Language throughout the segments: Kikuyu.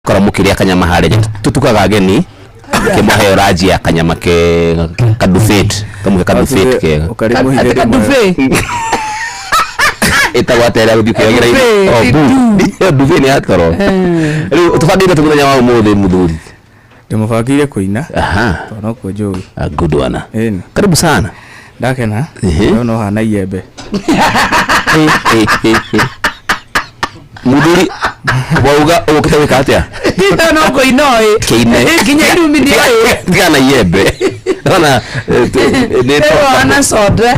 Korwo mũkĩrĩa kanyama harĩa nja, tũtukaga ageni kĩmũheo ranji ya kanyama kega kadufet, kamũhe kadufet kega. Ũkarĩ mũhithe Ati rĩmwe. kaduve. Ĩtagwo atĩa ĩrĩa gũthiĩ ũkĩoyagĩra Duvet, irio? Duvet nĩ ya toro. Rĩu tũbangĩte atĩ mũthenya wa ũmũthĩ, mũthuri? Ndĩmũbangĩire kũina. Aha. Tondũ nokuo njũĩ. A good one. Ĩni. Karibu sana. Ndakena. Ehe. No no hana iembe. Mũthuri, wauga ũkĩte gwĩka atĩa? Tita no kũina ĩ. Kĩine. Nginya irumi nĩ ĩ. Tigana na iembe ona nĩ Ĩyo soda.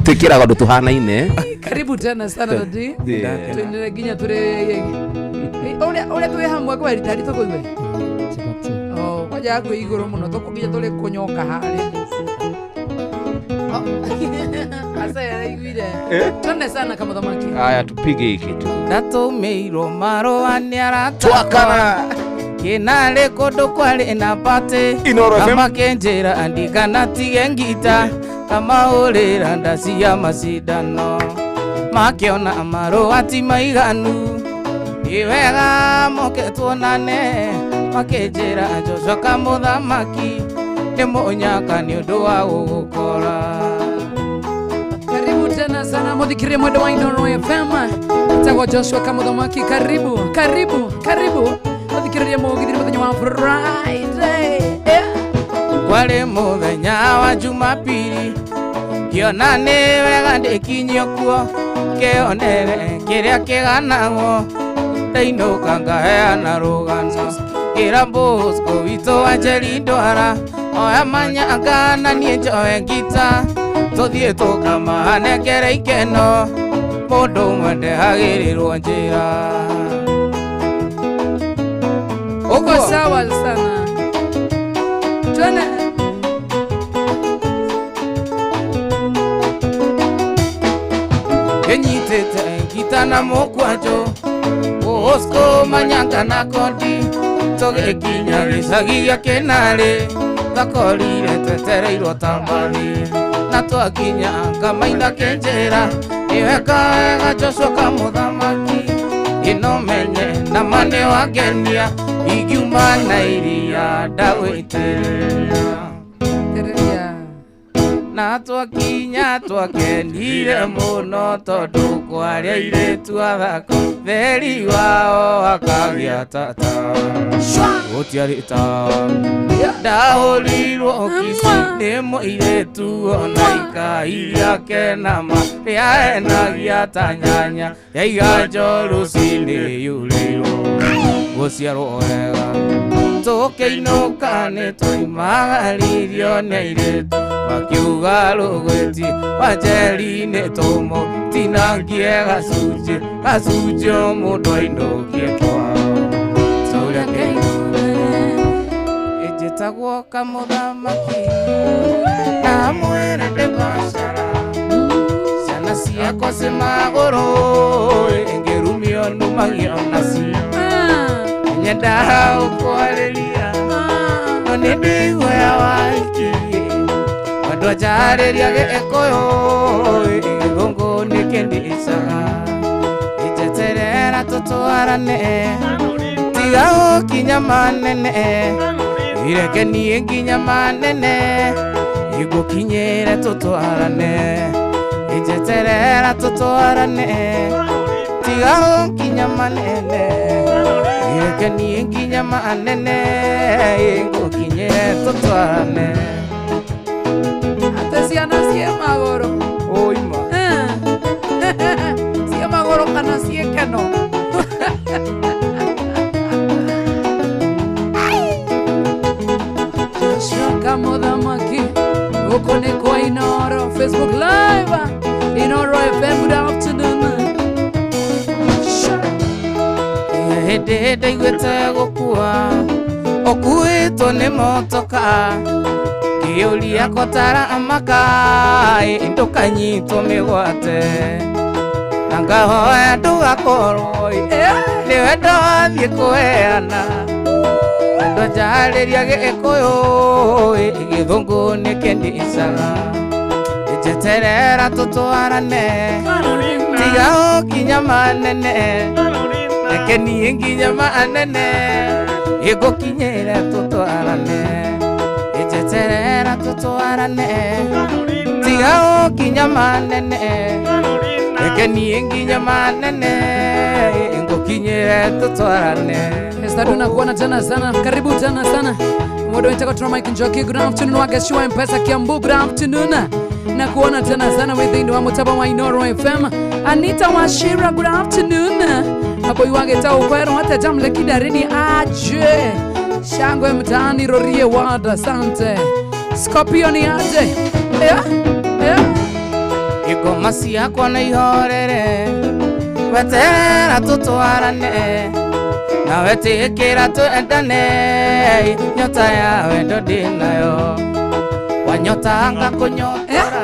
twĩkĩraga ũndũ tũhanaine. Karibu tena sana, dadi. Tuendelee nginya tũrĩ ũrĩa ũrĩa twĩ hamwe kwa ritari tũkũigue. Oh, kwanja kwĩ igũrũ mũno tũkũnginya tũrĩ kũnyoka harĩa. Oh. Asa yaraiguire. Twende sana kama thamaki. Haya, tupige hii kitu. Ndatũmĩirwo marũa nĩ arata. Twakana. Kĩnarĩ kũndũ kwarĩ na party. Inoro FM. Amakĩnjĩra ndikanatige ngita kamahũrĩra ndacia macindano makĩona marũa ti maiganu nĩ wega moke tuonane makĩnjĩra Joshua kamũthamaki nĩ mũnyaka nĩ ũndũ wa gũgũkora. Karibu tena sana muthikirie mwendo wa Inoro FM. Tagwa Joshua Kamuthamaki. Karibu, karibu, karibu. Muthikiririe mũgithi mũthenya wa Friday. Eh. Kwarĩ mũthenya wa Jumapili ngĩona nĩ wega ndĩkinyio kuo kĩonere kĩrĩa kĩganagwo ndainũka ngaheana rũgano ngĩra Bosco witũ wa Njeri ndwara oya manyanga na niĩ njoe ngita tũthiĩ tũkamahanengere ikeno mũndũ ũmwe ndehagĩrĩrwo njĩra. Uko Ũguo. sawa sana. Twende. Ĩnyitĩte ngita na mũkwanjũ Bosco manyanga na kondi tũgĩkinya gĩcagi gĩa kĩnarĩ twakorire twetereirwo ta mbathi na twakinya ngamaina kĩnjĩra nĩweka wega Joshua kamũthamaki ĩno menye nama nĩ wangenia ingiuma na iria ndagwĩtĩrĩria. Tereria. Na twakinya twakenire mũno tondũ kwarĩ airĩtu athaka theri wao akagĩa tata gũtiarĩ ta ndahũrirwo kici nĩ mũirĩtu ona ikai rĩake nama rĩahenagia ta nyanya yaiga rũcinĩ yurĩirwo gũciarwo wega tũkĩinũka nĩ twaimagaririo nĩ airĩtu makiuga rũgwĩti wa Njeri nĩ tũmũtinangie gacunjĩ gacunjĩ o mũndũ ainũkie kwao tũreke ĩnjĩtagwo kamũthamaki na mwĩre ndĩ bacara ciana ciakwa ci magũrũ ĩngĩrumio numagio nacio. Ah, Nyendaga gũkwarĩria ah. no nĩ ndĩiguoya waiki andũ anjarĩria gĩkũyũ gĩthũngũ nĩ kĩndĩcaga ĩnjeterera tũtwarane tiga gũkinya manene ireke niĩ nginya manene igũkinyĩre tũtwarane ĩnjeterera tũtwarane tiga gũkinya manene ireke niĩ nginya manene ngũkinyĩre tũtwarane. Ate ciana ciĩ magũrũ. Ũima. Eh. Ciĩ magũrũ kana ciĩ keno. Joshua Kamuthamaki gũkũ nĩ kwa Inoro Facebook Live, Inoro FM. Good afternoon. Hĩndĩ ndaiguĩte gũkua ũkuĩtwo nĩ motoka ngĩũria kotara amaka ndũkanyitwo mĩgwate na ngahoya ndũgakorwo nĩwe ndathiĩ kũheana andũ anjarĩria gĩkũyũ gĩthũngũ nĩ kĩndicaga njeterera tũtwarane tiga gũkinya manene. Reke niĩ nginya manene ĩgũkinyĩre tũtwarane ĩnjeterera tũtwarane tiga ũkinya manene reke niĩ nginya manene ngũkinyĩre tũtwarane. Esther nakuona tena sana, karibu tena sana. Mwodo wetu tuna Mike Njoki, good afternoon Wagashiwa Mpesa Kiambu, good afternoon. Na kuona tena sana within wa Mutaba wa Inoro FM. Anita Washira, good afternoon. Hapo iwage ta ukwero hata jamle kidarini aje. Shangwe mtaani rorie wada, asante. Scorpion aje. Yeah. Yeah. Igoma ciakwa nĩ ihorere weterera tũtwarane nawe tĩkĩra twendane nyota ya wendo ndĩnayo wanyota ngakũnyotora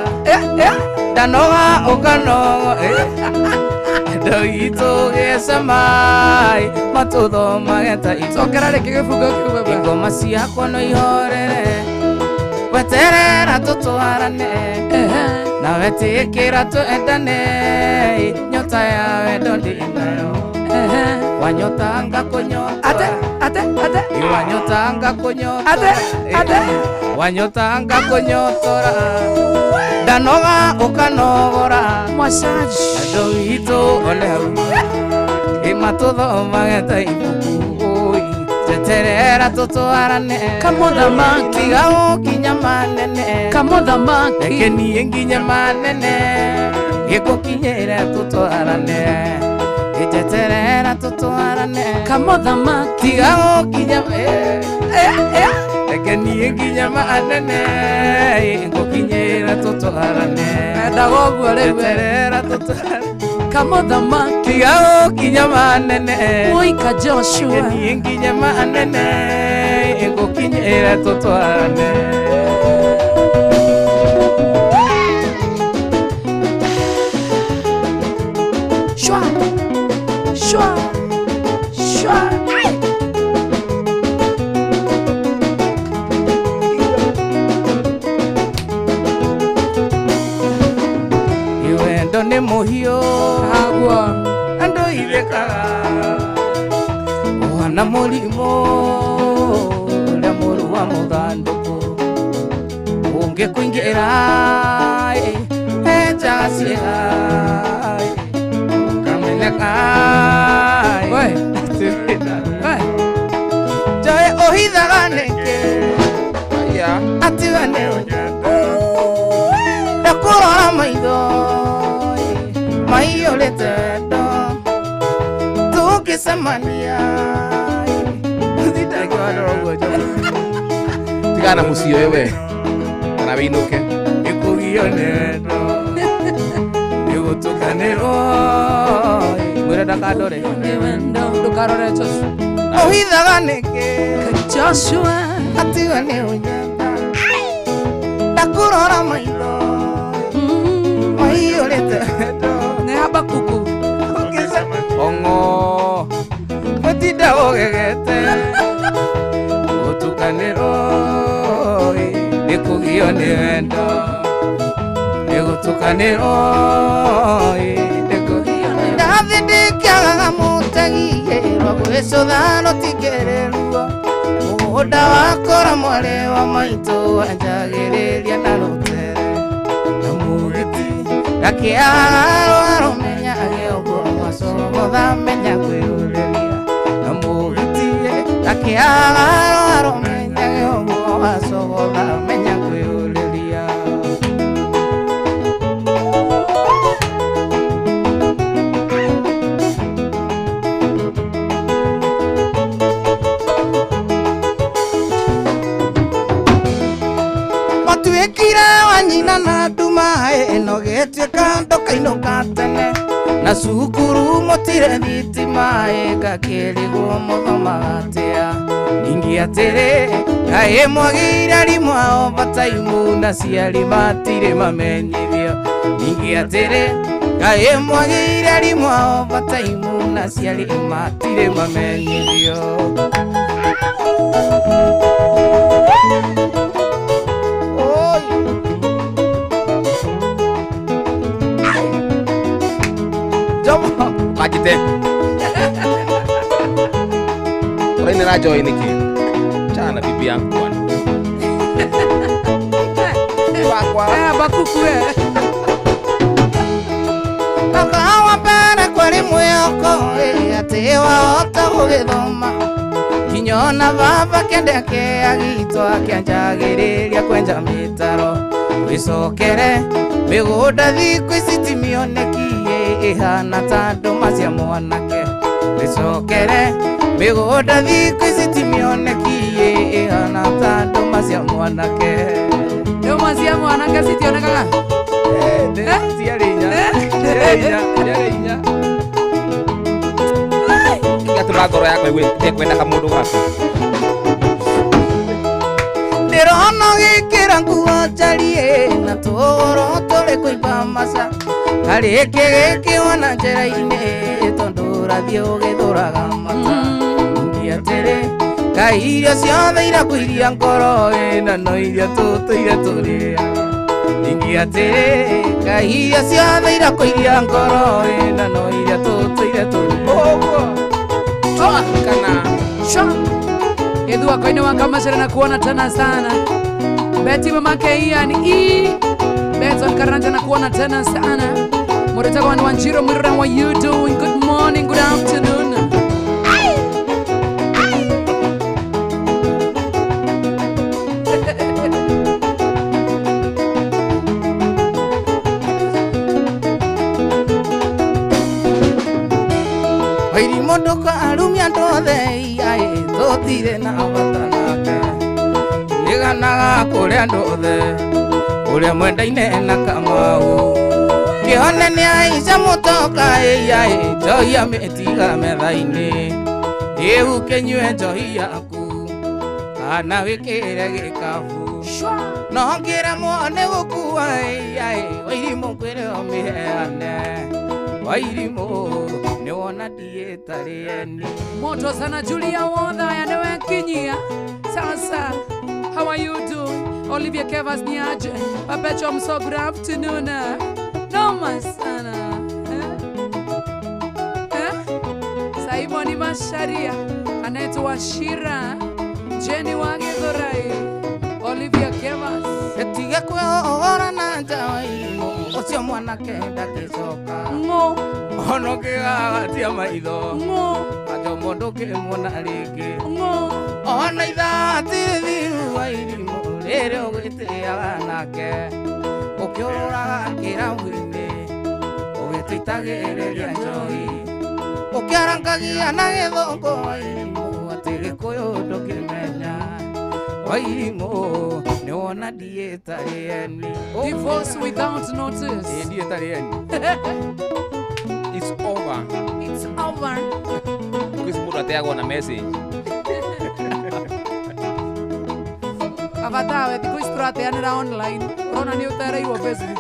ndanoga ũkanogo endo itũ gĩcema matũthomage ta Cokera rĩngĩ gĩbungo kĩu baba. Igoma ciakwa no ihorere weterera tũtwarane nawe tĩkĩra twendane nyota ya wendo ndĩnayo wanyota ngakũnyotora ate ate ate wanyota ngakũnyotora ate ate wanyota ngakũnyotora ndanoga ũkanogora massage andũ witũ one hau ĩmatũthomage ta ibuku njeterera tũtwarane Kamũthamaki. tiga ũkinya manene Kamũthamaki. reke niĩ nginya manene gĩkũkinyĩre tũtwarane njeterera tũtwarane Kamũthamaki. tiga ũkinya reke niĩ nginya manene ngũkinyĩre tũtwarane Endaga ũguo rĩu we. njeterera tũtwarane Kamũthamaki. tiga ũkinya manene Mũika Joshua. reke niĩ nginya manene ngũkinyĩre tũtwarane. Shwa. Shwa. Shwa. Iwendo nĩ mũhiũ Agua. andũ ithekaga ũhana mũrimũ ũrĩa mũru wa mũthandũkũ ũngĩkũingĩra enjaga ciĩga ũkamenyeka We. We. njoĩ ũhithaga nĩkĩ atiwe nĩ ndakũrora maitho maiyũrĩte wendo tũngĩcemania Tigana mũciĩ ũyũ we kana wĩinũke ĩkũgio nĩ wendo ĩgũtukanĩrwo mwĩre ndakandore Nĩ wendo. Ndũkarore Joshua. ũhithaga nĩkĩ Joshua. atiwe nĩ ũnyenda ndakũrora maitho maiyũrĩte wendo Nĩ Habakuku. Ong'o mũtinda ũgegete gũtukanĩrwo nĩ kũgio nĩ wendo nĩ gũtukanĩrwo nĩ kũgio nĩ ndathi ndĩkĩagaga mũtegi rwa gwĩcũtha rũtikĩrĩruo mũgũnda wakora mwarĩ wa maitũ anjagĩrĩria na rũtere na mũgĩti ndakĩaga rũarũmenya agĩũguo macogotha menya kwĩyũrĩria na mũgĩti ndakĩaga rũarũmenya agĩũguo macogotha menya kwĩyũrĩria. Matuĩkire wa nyina na nduma ĩno gĩtuĩka ndũkainũka tene na cukuru mũtire thitima ĩgakĩrigwo mũthomaga atĩa ningĩ atĩrĩ kaĩ mwagĩire arimũ ao bataimu na ciari matirĩ mamenyithio ningĩ atĩrĩ kaĩ mwagĩire arimũ ao bataimu na ciari matirĩ mamenyithio. Oi. Jomo Kanjite. Urainĩra njohi nĩkĩ? Chana na bibi yangu bwana. Wakwa. Bakuku we. Kakawa mbere kwari mwĩhoko atĩ wahota gũgĩthoma nginya ona baba kĩendeke agitwo akĩanjagĩrĩria kwenja mĩtaro wĩcokere mĩgũnda thikũ ici ti mĩoneki ĩhana ta ndũma cia mwanake wĩcokere mĩgũnda thikũ ici ti mĩoneki ĩhana ta ndũma cia mwanake Ndũma cia mwanake citionekaga. Ciarĩ inya. Ciarĩ inya. Gĩatũma ngoro yakwa ĩgue ĩtekwenda kamũndũ gaka. Ndĩrona gĩkĩra nguo njarie na tũgũrũ tũrĩ kũimba maca harĩ kĩgĩkĩ wona njĩra-inĩ tondũ ũrathiĩ ũgĩthũraga mata ngi atĩrĩ kaĩ irio ciothe irakuiria ngoro na no iria tũtũire tũrĩaga ingi atĩrĩ kaĩ irio ciothe irakuiria ngoro na no iria tũtũire tũrĩaga Ũguo. Kana. Sha. Edua koine wakamashara na kuona tena sana. Betty mamake Ian E. Benson Karanja na kuona tena sana. Muretaga wanu Wanjiro Mwirura, how are you doing? Good morning, good afternoon. Wairimu ndũkarumia andũ othe iai tũtirĩ na bata nake iganaga kũrĩ andũ othe ũrĩa mwendaine na Kamau kĩone nĩ aica mũtoka iai njohi amĩtiga metha-inĩ ĩu kĩnyue njohi yaku kana wĩkĩre gĩkabu no ngĩremwo nĩ gũkua iai Wairimu ngwĩre ũmĩheane Wairimu nĩwona ndiĩtarĩ eni. Moto sana Julia Wodha ya newe kinyia. Sasa, how are you doing? Olivia Kevas niaje. Papecho mso, good afternoon. Noma sana. Eh? Simon Masharia anaitwa Shira. Jenny Wagithurai. Olivia Kevas. Etiga kwĩhũra na nja Wairimu ũcio mwanake ndangĩcoka. Ng'o. Ono kĩgagatia maitho. Ng'o. Anjo mũndũ kĩmuona rĩngĩ. Ng'o. Ona ithaa tirĩ thiru Wairimu rĩrĩa ũgĩtĩaga nake ũkĩũrũraga kĩrabu-inĩ ũgĩtũitagĩrĩria njohi ũkĩarangagia na gĩthũngũ Wairimu atĩ gĩkũyũ ndũkĩmenya Wairimu nĩwona ndiĩtarĩ eni. Divorce without notice. Ndiĩtarĩ eni. It's over. It's over. Kwisi mũndũ ateagwo na message. Kabatawe thikũ ici tũrateanĩra online ũrona nĩ ũtereirwo Facebook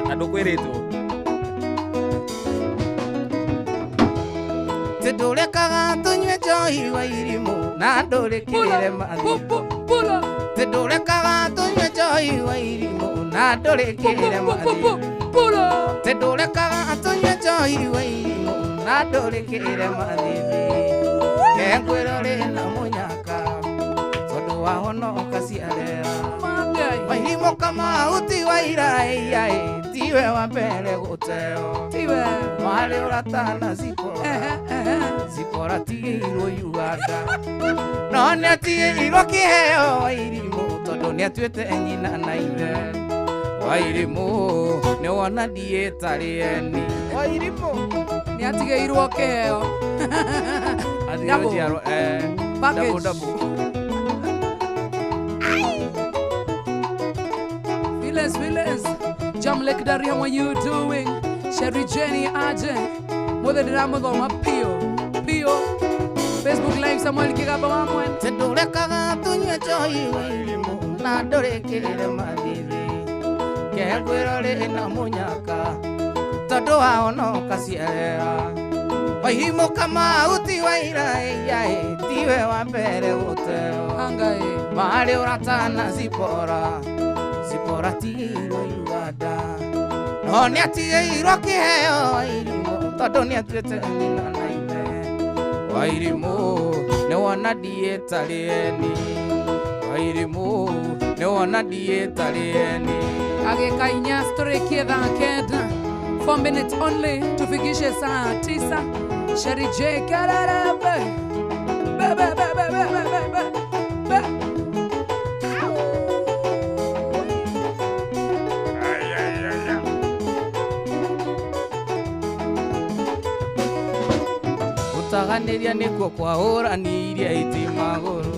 Na ndũkwĩrĩtwo. Tĩ ndũrekaga tũnyue njohi Wairimu na ndũrĩkĩrĩre mathitho. Tĩ ndũrekaga tũnyue njohi Wairimu na ndũrĩkĩrĩre mathitho. Tĩ ndũrekaga tũnyue njohi Wairimu na ndũrĩkĩrĩre mathithi. Kengwĩra na mũnyaka tondũ wahonoka ciarera. Wairimu Kamau ti waira iai tiwe wa mbere gũteo. Tiwe. Marĩ ũratana Zipora. Zipora tigĩirwo Uganda. No nĩatigĩirwo kĩheo Wairimu tondũ nĩatuĩte nyina na ithe. Wairimu nĩwona ndiĩtarĩ eni. Wairimu nĩatigĩirwo kĩheo. Double. Package. Double. Phyllis, Phyllis. Jam Lake Dari, how are you doing? Sherry Jenny Aje. Mother Diramothoma Pio. Pio. Facebook Live Samuel Kigaba Wamwen. Tĩ ndũrekaga tũnyue njohi Wairimu na ndũrĩkĩrĩre mathithi. Kengwĩra rĩ na mũnyaka tondũ wahonoka ciarera. Wairimu Kamau ti waira iai tiwe wa mbere gũteo. Angai. Marĩ ũratana Zipora. Zipora tigĩirwo Uganda. No nĩatigĩirwo kĩheo Wairimu tondũ nĩatuĩte nyina na ithe. Wairimu nĩwona Nĩwona ndiĩtarĩeni Wairimu nĩwona ndiĩtarĩeni Ageka inya story thaa 9 4 minutes only tufikishe saa 9. Sherry J karara be be be be be be be be. Gũtaganĩria nĩkuo kwahũranirie iti magũrũ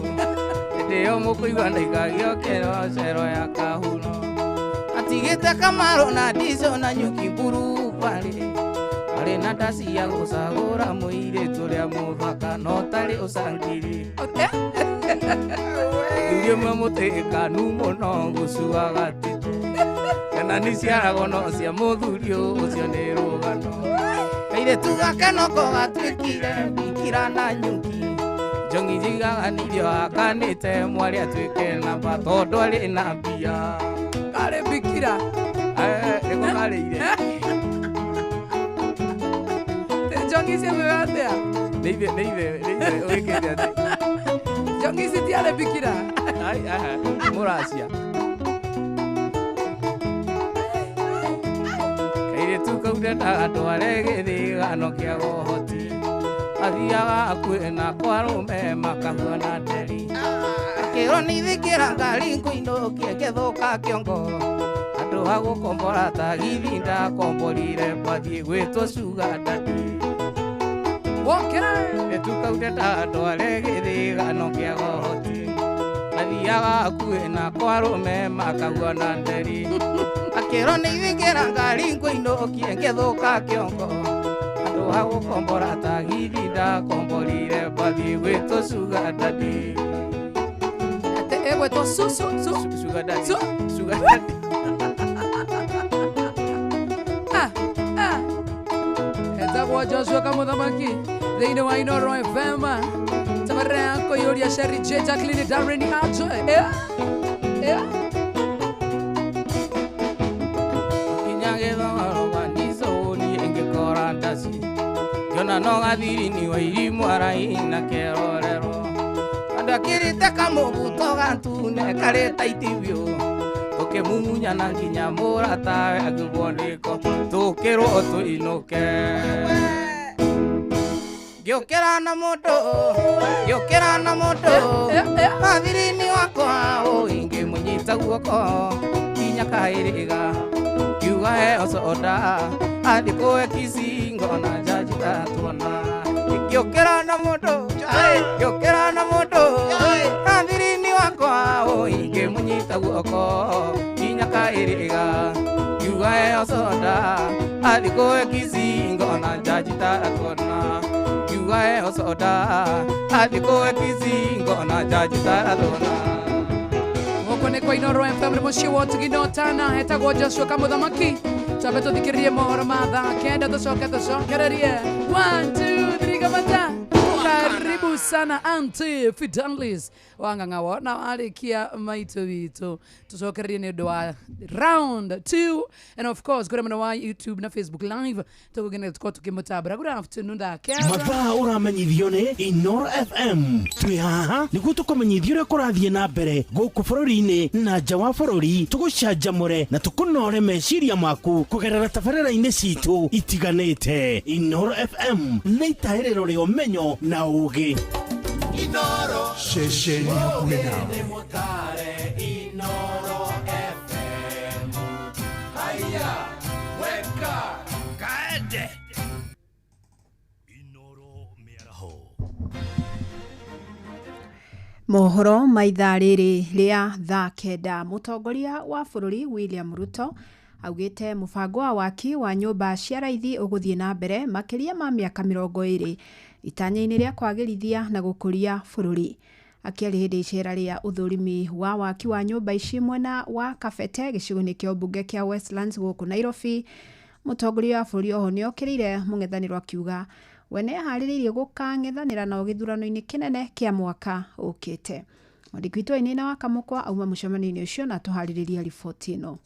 hĩndĩ ĩyo mũkũigua ndaigagĩokero cero ya kahuro atigĩte kamarũ na ndico na nyuki mburu parĩ arĩ na ndaci ya gũcagũra mũirĩtu ũrĩa mũthaka no tarĩ ũcangiri thuri ũmwe mũtĩkanu mũno gũcuaga titũ kana nĩciaragwo no cia mũthuri ũcio nĩ rũgano kairĩtu gake noko gatuĩkire mbikira na nyuki njongi njigaganirio akanĩte mwarĩ atuĩke namba tondũ arĩ na mbia karĩ mbikira nĩko karĩire njongi icio ciugaga atĩa nĩ ithe ũgĩkĩte atĩ njongi ici tiarĩ mbikira mũracia kairĩtu kau ndendaga ndware gĩthĩgano kĩa gohoti athiaga akuĩ na kwarũme makahuana nderi akĩrwo nĩithĩkĩra ngari ngũinũkie ngĩthũka kĩongo andũ ha gũkombora tagithi ndakomborire mbathiĩ gwĩtwo sugar daddy kairĩtu kau ndendaga ndware gĩthĩgano kĩa gohoti athiaga akuĩ na kwarũme makahuana nderi akĩrwo nĩithĩkĩra ngari ngũinũkie ngĩthũka kĩongo andũ ha gũkombora tagithi ndakomborire mbathiĩ gwĩtwo sugar daddy ate ĩgwĩtwo su su su sugar daddy su sugar daddy ah ah etagwo Joshua Kamuthamaki thĩinĩ wa Inooro FM tabarĩra ya kũiyũria Sherry J Jacqueline Darren Ajo kinya gĩthogoro nicũni ĩngĩkora ndaci ngĩona no gathirini wa irimũ araina kerorerwo andũ akĩrĩte kamũbuto gatune karĩ taiti biũ tũkĩmumunyana nginya mũratawe akiugwo nĩko tũkĩrwo tũinũke ngĩũkĩra na mũndũ ngĩũkĩra na mũndũ mathirini wakwa ingĩmũnyita guoko nginya kaĩrĩga ngiuga heo soda athiĩ kũhe kicingo na njanji tatuona ngĩũkĩra na mũndũ ngĩũkĩra na mũndũ mathirini wakwa ingĩmũnyita guoko nginya kaĩrĩga ngiuga heo soda athiĩ kũhe kicingo na njanji tatuona ngiuga heo soda athiĩ kũhe kicingo na njanji tatuona gũkũ nĩ kwa Inooro FM nĩ mũciĩ wa ũtugi na ũtana hetagwo Joshua Kamuthamaki twambe tũthikĩrĩrie mohoro ma thaa 9 tũcoke tũcokererie 1 2 3 kamata karibu sana Auntie Fidelis wang'ang'a wona warĩkia maitũ witũ tũcokererie nĩ ũndũ wa round 2 and of course kũrĩ mwena wa YouTube na Facebook live tũgũgena tũkorwo tũkĩmũtambũra. Good afternoon thaa 9 mathaa ũramenyithio nĩ Inooro FM twĩ haha nĩguo tũkũmenyithio ũrĩa kũrathiĩ na mbere gũkũ bũrũri-inĩ na nja wa bũrũri tũgũcanjamũre na tũkũnore meciria maku kũgerera tabarĩra-inĩ citũ itiganĩte. Inooro FM nĩ itahĩrĩro rĩa ũmenyo na ũgĩ. Inooro ceceni hakuhĩ nawe. Inooro FM haya weka kaende Inooro mĩaraho Mohoro ma ithaa rĩrĩ rĩa thaa 9 mũtongoria wa bũrũri William Ruto augĩte mũbango wa waki wa nyũmba cia raithi ũgũthiĩ na mbere makĩria ma mĩaka 20 itanya-inĩ rĩa kwagĩrithia na gũkũria bũrũri. Akĩaria hĩndĩ icera rĩa ũthũrimi wa waki wa nyũmba ici mwena wa Kabete gĩcigo-inĩ kĩa ũmbunge kĩa Westlands gũkũ Nairobi, mũtongoria wa bũrũri oho nĩokĩrĩire mũng'ethanĩro akiuga we nĩeharĩrĩirie gũkang'ethanĩra nao gĩthurano-inĩ kĩnene kĩa mwaka ũkĩte. Mwandĩki witũ Wainaina wa Kamũkwa auma mũcemanio-inĩ ũcio na atũharĩrĩria riboti ĩno.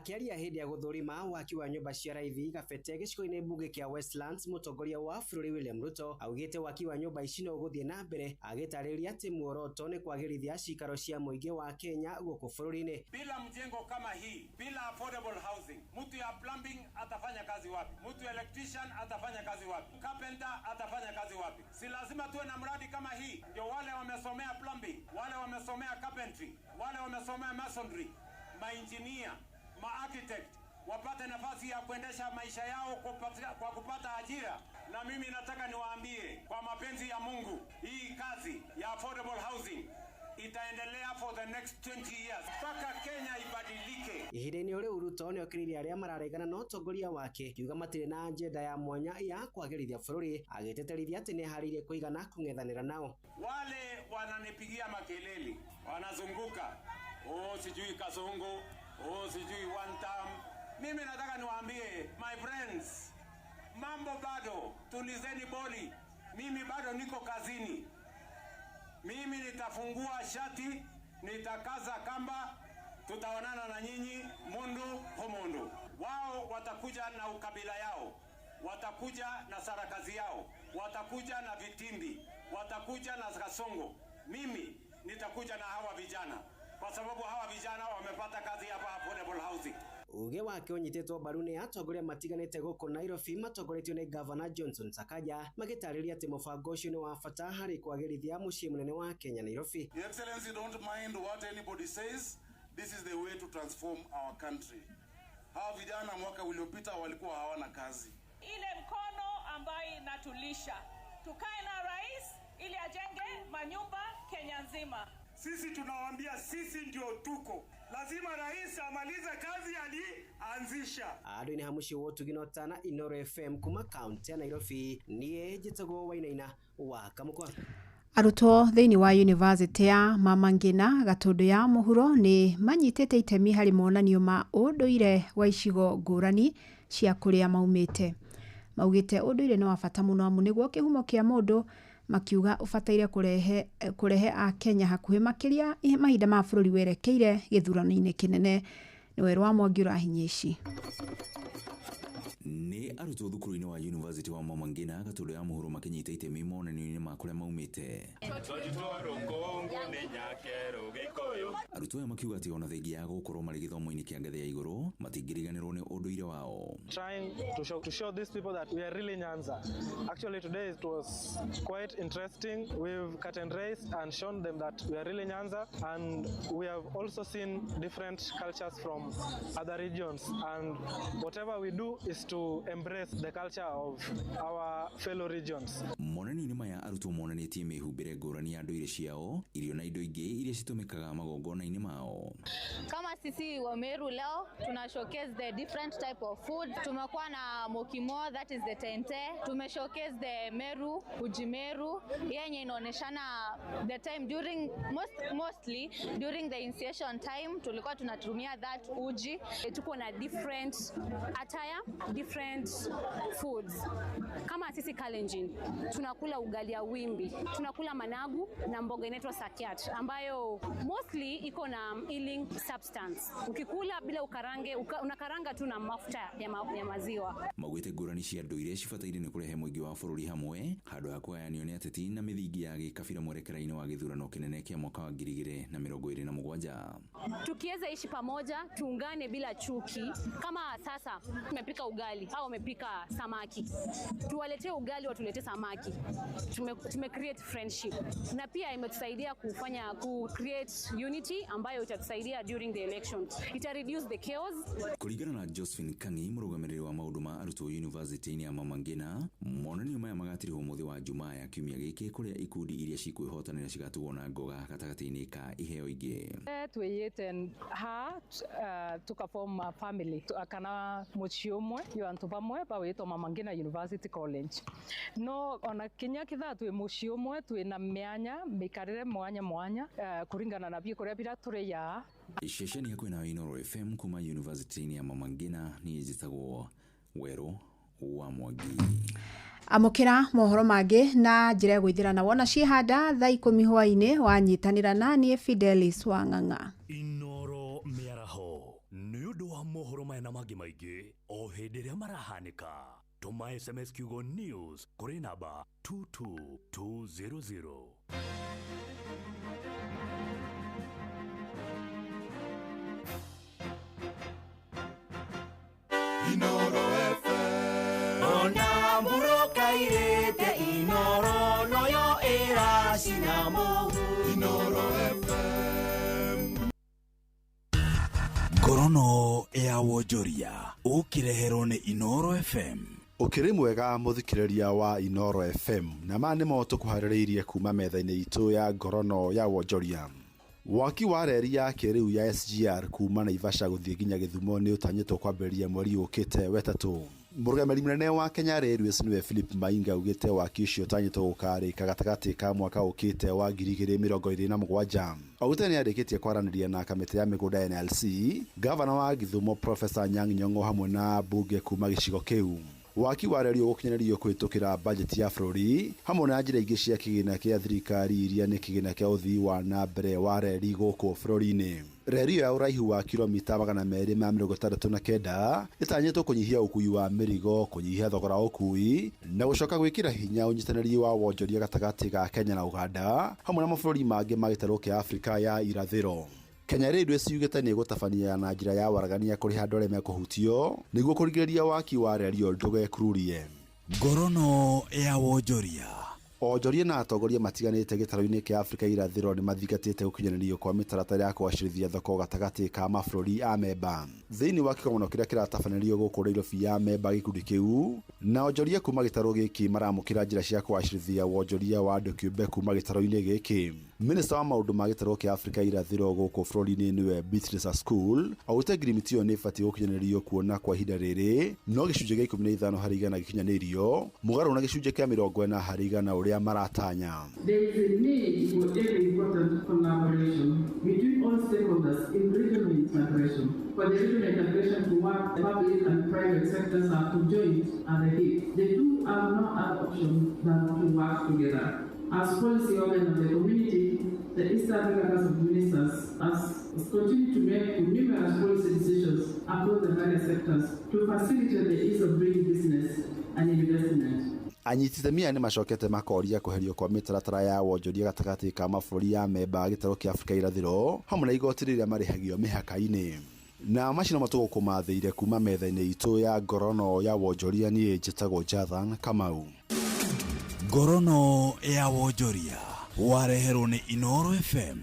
Akĩaria hĩndĩ ya gũthũrima waki wa nyũmba cia raithi Gabete gĩcigo-inĩ mbunge kĩa Westlands, mũtongoria wa bũrũri William Ruto augĩte waki wa nyũmba ici no ũgũthiĩ na mbere, agĩtarĩria atĩ muoroto nĩ kwagĩrithia cikaro cia mũingĩ wa Kenya gũkũ bũrũri-inĩ. Bila mjengo kama hii, bila affordable housing, mtu ya plumbing atafanya kazi wapi? Mtu electrician atafanya kazi wapi? Carpenter atafanya kazi wapi? Si lazima tuwe na mradi kama hii, ndio wale wamesomea plumbing, wale wamesomea carpentry, wale wamesomea masonry, maengineer, maarchitect wapate nafasi ya kuendesha maisha yao kwa kupata ajira. Na mimi nataka niwaambie kwa mapenzi ya Mungu, hii kazi ya affordable housing itaendelea for the next 20 years mpaka Kenya ibadilike. Ihinda-inĩ rĩu Ruto nĩokĩrĩire arĩa mararegana na ũtongoria wake akiuga matirĩ na agenda ya mwanya ya kwagĩrithia bũrũri, agĩteterithia atĩ nĩeharĩirie kũigana kũng'ethanĩra nao. Wale wananipigia makelele, wanazunguka, oh sijui Kasongo, oh sijui one term. Mimi nataka niwaambie my friends, mambo bado, tulizeni boli. Mimi bado niko kazini. Mimi nitafungua shati, nitakaza kamba, tutaonana na nyinyi mundu kwa mundu. Wao watakuja na ukabila yao, watakuja na sarakazi yao, watakuja na vitimbi, watakuja na Kasongo. Mimi nitakuja na hawa vijana, kwa sababu hawa vijana wamepata kazi hapa affordable housing. Uge wake ũnyitĩtwo mbaru nĩ atongoria matiganĩte gũkũ Nairobi matongoretio nĩ Gavana Johnson Sakaja, magĩtarĩria atĩ mũbango ũcio nĩ wa bata harĩ kwagĩrithia mũciĩ mũnene wa Kenya Nairobi. Your Excellency, don't mind what anybody says. This is the way to transform our country. Hawa vijana mwaka uliopita walikuwa hawana kazi. Ile mkono ambayo inatulisha. Tukae na rais ili ajenge manyumba Kenya nzima. Sisi tunawaambia sisi ndio tuko. Lazima rais amalize kazi alianzisha. Andũ-inĩ ha mũciĩ wa ũtugi na ũtana Inooro FM kuma kaunti ya Nairobi, niĩ njĩtagwo Wainaina wa Kamũkwa. Arutwo thĩinĩ wa yunivasĩtĩ ya Mama Ngina Gatũndũ ya mũhuro nĩ manyitĩte itemi harĩ monanio ma ũndũire wa icigo ngũrani cia kũrĩa maumĩte. Maugĩte ũndũire nĩ wa bata mũno amu nĩguo kĩhumo kĩa mũndũ, makiuga ũbataire kũrehe Akenya hakuhĩ makĩria mahinda ma bũrũri werekeire gĩthurano-inĩ kĩnene. Nĩ Werũ wa Mwangi ũrahinyia ici. Nĩ arutwo thukuru-inĩ wa University wa Mama Ngina Gatũndũ ya mũhuro makĩnyita itemi monanio-inĩ ma kũrĩa maumĩte. Arutwo aya makiuga atĩ ona thengia ya gũkorwo marĩ gĩthomo-inĩ kĩa ngathĩ ya igũrũ matingĩriganĩrwo nĩ ũndũire wao. Trying to show these people that we are really Nyanza. Actually today it was quite interesting. We've cut and raised and shown them that we are really Nyanza, and we have also seen different cultures from other regions, and whatever we do is to embrace the culture of our fellow regions. Monanio-inĩ maya arutwo monanĩtie mĩhumbĩre ngũrani ya ndũire ciao, irio na indo ingĩ iria citũmĩkaga magongona-inĩ mao. Kama sisi wa Meru leo tuna showcase the different type of food. Tumekuwa na mokimo, that is the tente. Tume showcase the Meru, uji Meru yenye inaoneshana the time during mostly during the initiation time tulikuwa tunatumia that uji. Tuko na different attire, different foods. Kama sisi Kalenjin tunakula ugali ya wimbi, tunakula managu na mboga inaitwa sakiat ambayo mostly iko na healing substance. Ukikula bila ukarange, unakaranga tu na mafuta ya maziwa. Maugĩte ngũrani cia ndũire cibataire nĩ kũrehe mũingĩ wa bũrũri hamwe handũ ha kũgayanio nĩ ateti na mĩthingi ya gĩkabira mwerekera-inĩ wa gĩthurano kĩnene kĩa mwaka wa 2027. Tukiweza ishi pamoja, tuungane bila chuki. Kama sasa tumepika ugali au wamepika samaki, tuwaletee ugali watuletee samaki. Tume create friendship, na pia imetusaidia kufanya ku create unity ambayo itatusaidia during the election. Ita reduce the chaos. Kũringana na Josephine Kangi, mũrũgamĩrĩri wa maũndũ ma arutwo university-inĩ ya Mama Ngina, monanio maya magatirĩhwo mũthĩ wa Jumaa ya kiumia gĩkĩ kũrĩa ikundi iria cikwĩhotanĩra cigatugwo na ngoga gatagatĩ-inĩ ka iheo ingĩ. Twiyite ha tukaform a family kana muciĩ ũmwe yo antu bamwe bawitwo Mama Ngina University College. No ona kinya kithaa twi muciĩ ũmwe twina mĩanya mĩikarĩre mwanya mwanya kuringana na biũ kũrĩa bira tũrĩyaa. Ceceni hakuhĩ nawe Inooro FM kuma university-inĩ ya Mama Ngina, niĩ njĩtagwo Werũ wa Mwangi. Amũkĩra mohoro mangĩ na njĩra ya gwĩthĩrana wona ciĩhanda thaa 10 hwaĩ-inĩ wanyitanĩra na niĩ Fidelis Wang'ang'a. Inooro mĩaraho nĩ ũndũ wa Mohoro maya na mangĩ maingĩ o hĩndĩ ĩrĩa marahanĩka. Tũma SMS kiugo news kũrĩ namba 22200. Inoro FM. Ona mburoka irĩte Inoro noyo ĩracina mũhu. Inoro FM. Ngorono ya wonjoria ũkĩreherwo nĩ Inoro FM. Ũkĩrĩ mwega mũthikĩrĩria wa Inoro FM, na maya nĩmo tũkũharĩrĩirie kuma metha-inĩ itũ ya ngorono ya wonjoria. Waki wa reri ya kĩrĩu ya SGR kuma Naivasha gũthiĩ nginya Gĩthumo nĩ ũtanyĩtwo kwambĩrĩria mweri ũkĩte wetatũ. Mũrũgamĩrĩri mũnene wa Kenya Railways nĩwe Philip Mainga augĩte waki ũcio ũtanyĩtwo gũkarĩka gatagatĩ ka mwaka ũkĩte wa 2027. Augĩte nĩ arĩkĩtie kwaranĩria na kamĩtĩ ya mĩgũnda NLC, gavana wa Gĩthumo Professor Anyang' Nyong'o hamwe na mbunge kuma gĩcigo kĩu. Waki wa reri ũgũkinyanĩrio kũhĩtũkĩra bajeti ya bũrũri hamwe na njĩra ingĩ cia kĩgĩna kĩa thirikari iria nĩ kĩgĩna kĩa ũthii wa na mbere wa reri gũkũ bũrũri-inĩ. Reri ĩyo ya ũraihu wa kilomita 269 ĩtanyĩtwo kũnyihia ũkui wa mĩrigo, kũnyihia thogora wa ũkui na gũcoka gwĩkĩra hinya ũnyitanĩri wa wonjoria gatagatĩ ga Kenya na Uganda hamwe na mabũrũri mangĩ ma gĩtarũ kĩa Afrika ya irathĩro. Kenya Railways yugĩte nĩ ĩgũtabania na njĩra ya waragania kũrĩha andũ arĩa mekũhutio nĩguo kũrigĩrĩria waki wa reri ĩyo ndũgekururie. Ngorono ya wonjoria. Onjoria na atongoria matiganĩte gĩtarũ-inĩ kĩa Afrika irathĩro nĩ mathingatĩte gũkinyanĩrio kwa mĩtaratara ya kũgacĩrithia thoko gatagatĩ ka mabũrũri a memba. Thĩinĩ wa kĩgomano kĩrĩa kĩratabanĩrio gũkũ Nairobi ya memba gĩkundi kĩu na onjoria kuma gĩtarũ gĩkĩ maramũkĩra njĩra cia kũgacĩrithia wonjoria wa andũ kĩũmbe kuma gĩtarũ-inĩ gĩkĩ. Minista wa maũndũ ma gĩtarũ kĩa Afrika irathĩro gũkũ bũrũri-inĩ nĩwe Beatrice School augĩte ngirimiti ĩyo nĩ ĩbatiĩ gũkinyanĩrio kuona kwa ihinda rĩrĩ no gĩcunjĩ gĩa 15 harĩ igana gĩkinyanĩirio mũgarũ na gĩcunjĩ kĩa 40 harĩ igana ũrĩa maratanya. There is a need for every important collaboration between all stakeholders in regional integration. For the regional integration to work, the public and private sectors are conjoined at the hip. The two have no other option than to work together. As policy organ of the community, the East Africa Council of Ministers has continued to make numerous policy decisions across the various sectors to facilitate the ease of doing business and investment. Anyiti itemi aya nĩ macokete makoria kweherio kwa mĩtaratara ya wonjoria gatagatĩ ka mabũrũri ya memba gĩtarũ kĩa Afrika irathĩro hamwe na igoti rĩrĩa marĩhagio mĩhaka-inĩ. Na macio no matũgũkũmathĩire kuma metha-inĩ itũ ya ngorono ya wonjoria. Niĩ njĩtagwo Jathan Kamau. Ngorono ya wonjoria wareherwo nĩ Inoro FM.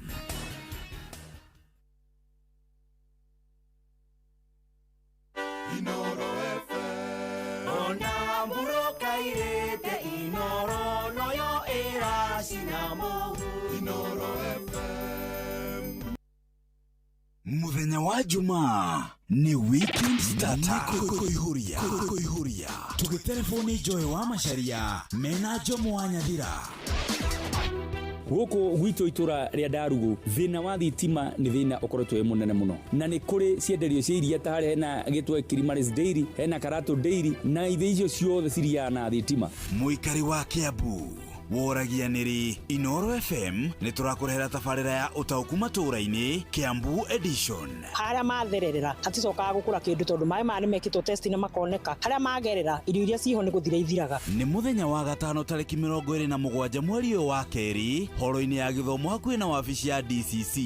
Inoro FM. Ona mburoka irĩte Inoro noyo ĩracina mũhu. Inoro FM. Muthenya wa Jumaa ni weekend starter. Kuihuria kuihuria tugitelefoni Joy wa Macharia mena Jomo wa Nyathira. Gũkũ gwitũ itũra rĩa Ndarugu thĩna wa thitima nĩ thĩna ũkoretwo wĩ mũnene mũno, na nĩ kũrĩ cienderio cia iria ta harĩa hena gĩtwe Kilimaris Dairy, hena Karatu Dairy, na ithe icio ciothe ciriaga na thitima. Mũikari wa Kiambu woragia nĩrĩ Inoro FM nĩ tũrakũrehera tabarĩra ya ũtaũku matũũra-inĩ Kiambu edition. Harĩa mathererera haticokaga gũkũra kĩndũ tondũ maĩ maya nĩ mekĩtwo test na makoneka. Harĩa magerera irio iria ciho nĩ gũthira ithiraga. Nĩ mũthenya wa gatano tarĩki 27 mweri ũyũ wa kerĩ horo-inĩ ya gĩthomo hakuhĩ na wabici ya DCC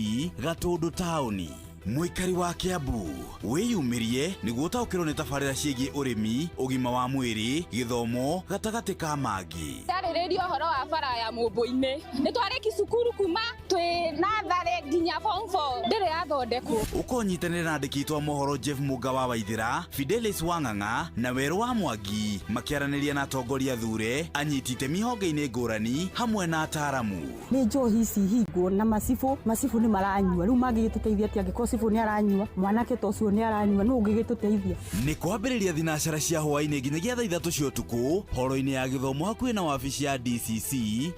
Gatũndũ taũni. Mũikari wa Kiambu wĩyumĩrie nĩguo ũtaũkĩrwo nĩ tabarĩra ciĩgiĩ ũrĩmi, ũgima wa mwĩrĩ, gĩthomo gatagatĩ ka mangĩ. Ndarĩrĩria ũhoro wa bara ya Mũmbũ-inĩ. Nĩ twarĩki cukuru kuma twĩ natharĩ nginya form 4 ndĩrĩ yathondekwo. Ũkonyitanĩra na andĩki aitũ a mohoro Jeff Mũnga wa Waithĩra, Fidelis Wang'ang'a na Werũ wa Mwangi makĩaranĩria na atongoria thure, anyiti itemi honge-inĩ ngũrani hamwe na ataaramu. Nĩ njohi ici hingwo na macibũ, macibũ nĩ maranyua rĩu mangĩgĩtũteithia atĩa angĩkorwo cibũ nĩ aranyua, mwanake ta ũcio nĩ aranyua, nũ ũngĩgĩtũteithia? Nĩ kwambĩrĩria thinacara cia hwaĩ-inĩ nginyagia thaa 3 cia ũtukũ horo-inĩ ya gĩthomo hakuhĩ na wabici ya DCC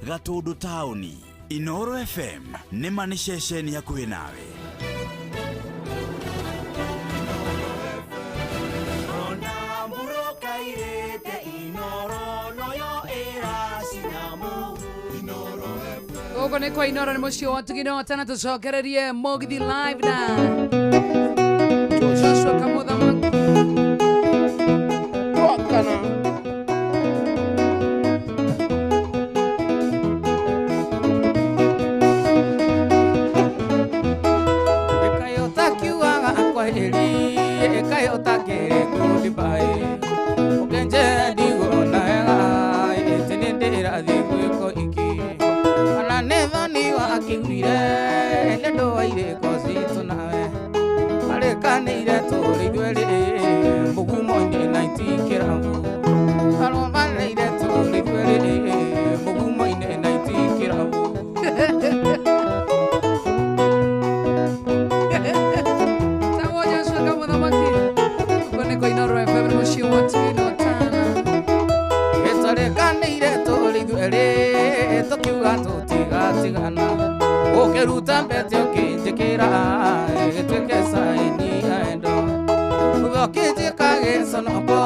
Gatũndũ taũni. Inoro FM nĩ ma nĩ ceceni hakuhĩ nawe. Ona mburoka irĩte Inoro noyo ĩracina mũhu. Inoro FM. Gũkũ nĩ kwa Inoro nĩ mũciĩ wa Tugino tana tũcokererie Mũgithi live na Joshua Kamutha. Tũkiuga tũtigatigana ũkĩruta mbete ũkĩnjĩkĩra ĩgĩtuĩke saini ya endo ũkĩnjĩka gĩconoko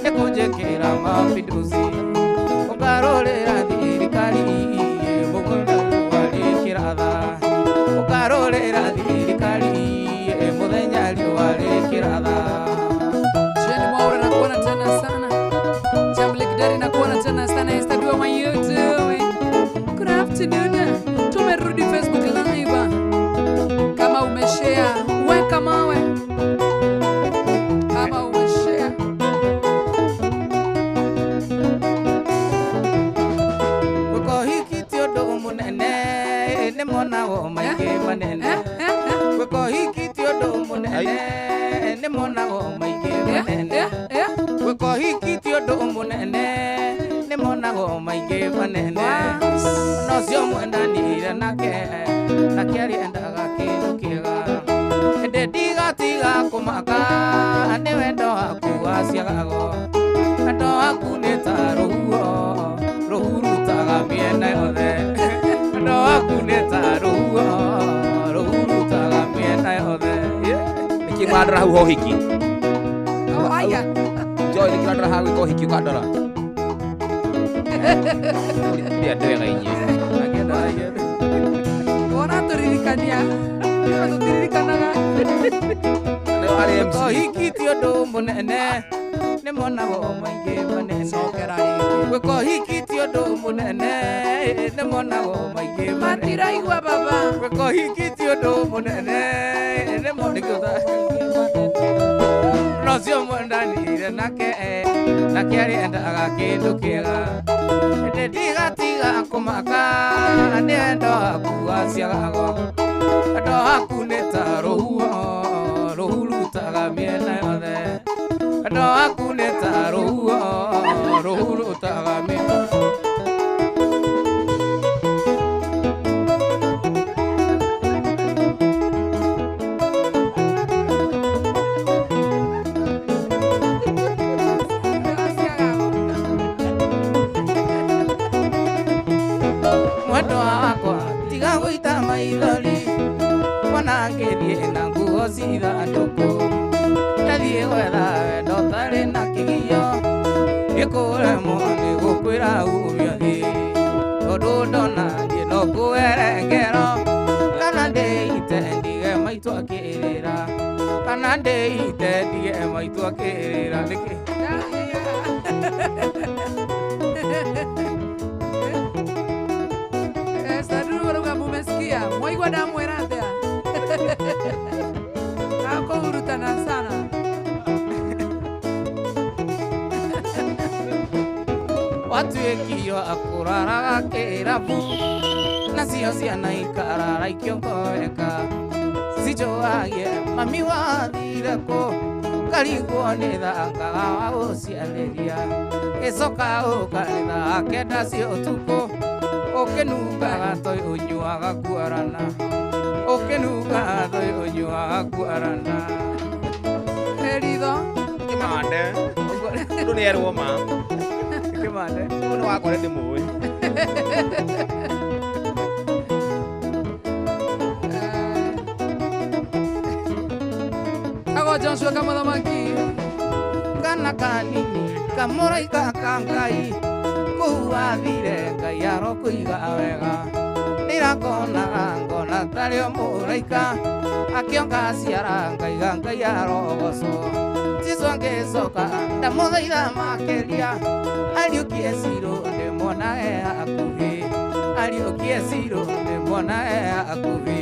nĩ kũnjĩkĩra mapinduzi ũkarorera thirikari mũgũnda riũa rĩkĩratha ũkarorera thirikari mũthenya riũa rĩkĩratha. Jeni Mwaura nakuona tena sana. Jamlik Dari nakuona tena sana. Esther Dua my YouTube. Good afternoon. Tumerudi Facebook Live. Kama umeshare, weka mawe. Kama umeshare. Gwĩka ti ũndũ mũnene nĩ monagwo maingĩ manene. Gwĩka ũhiki ti ũndũ mũnene nĩ monagwo maingĩ manene. Gwĩka ũhiki ti ũndũ mũnene nĩ monagwo maingĩ manene. No cio mwendanire nake nake arĩendaga kĩndũ kĩega ĩndĩ ndigatiga kũmaka nĩ wendo waku waciagagwo. Wendo waku nĩ ta rũhuho rũhurutaga mĩena yothe. Wendo waku nĩ ta rũhuho rũhurutaga mĩena yothe. Nĩkĩ mũrandora hau ho ũhiki? Oh, aya. Joy, nĩkĩ ũrandora haha gwĩka ũhiki ũkandora? Mũrĩ andũ ega inyuĩ. Wona tũririkania. Ithuĩ tũtiririkanaga. Gwĩka ũhiki ti ũndũ mũnene nĩ monagwo maingĩ manene. Gwĩka ũhiki ti ũndũ mũnene nĩ monagwo maingĩ manene. Matiraigua baba. Gwĩka ũhiki ti ũndũ mũnene nĩ monagwo no cio mwendanire nake nake arĩendaga kĩndũ kĩega ĩndĩ ndigatiga kũmaka nĩ wendo waku waciagagwo. Wendo waku nĩ ta rũhuho rũhurutaga mĩena yothe. Wendo waku nĩ ta rũhuho rũhurutaga mĩena. Mwendwa wakwa tiga gũita maithori mwana ngĩthiĩ na nguo cithandũkũ ndathiĩ gwetha wendo ũtarĩ na kĩgio gĩkũremwo nĩ gũkwĩra ume ũthiĩ tondũ ndona niĩ no ngũere ngero kana ndĩite ndige maitũ akĩrĩra kana ndĩite ndige maitũ akĩrĩra nĩkĩ. Esther Dua rauga mumesikia. Mwaigua ndamwĩra atĩa? Akũhurutana sana. Watuĩkio akũraraga kĩrabu nacio ciana ikarara ikĩongoeka cinjũagie mami wathire kũ karigwo nĩ thangaga wa gũciarĩria ĩcoka ũka nĩ thaa kenda cia ũtukũ ũkĩnungaga toĩ ũnyuaga kuarana ũkĩnungaga toĩ ũnyuaga kuarana. Eritho. Kĩmande. Ũndũ nĩ erwo ma. Kĩmande. Ũndũ wakwa ndĩmũĩ. Ago Joshua Kamuthamaki. Kana kanini kamũraika ka Ngai kũu wathire Ngai arokũiga wega ndĩrakonaga ngona tarĩ o mũraika akĩonga ciara ngaiga Ngai arogocwo Jesũ angĩcoka ndamũthaitha makĩria ariũkie Ciro ndĩmuonage hakuhĩ ariũkie Ciro ndĩmuonage hakuhĩ.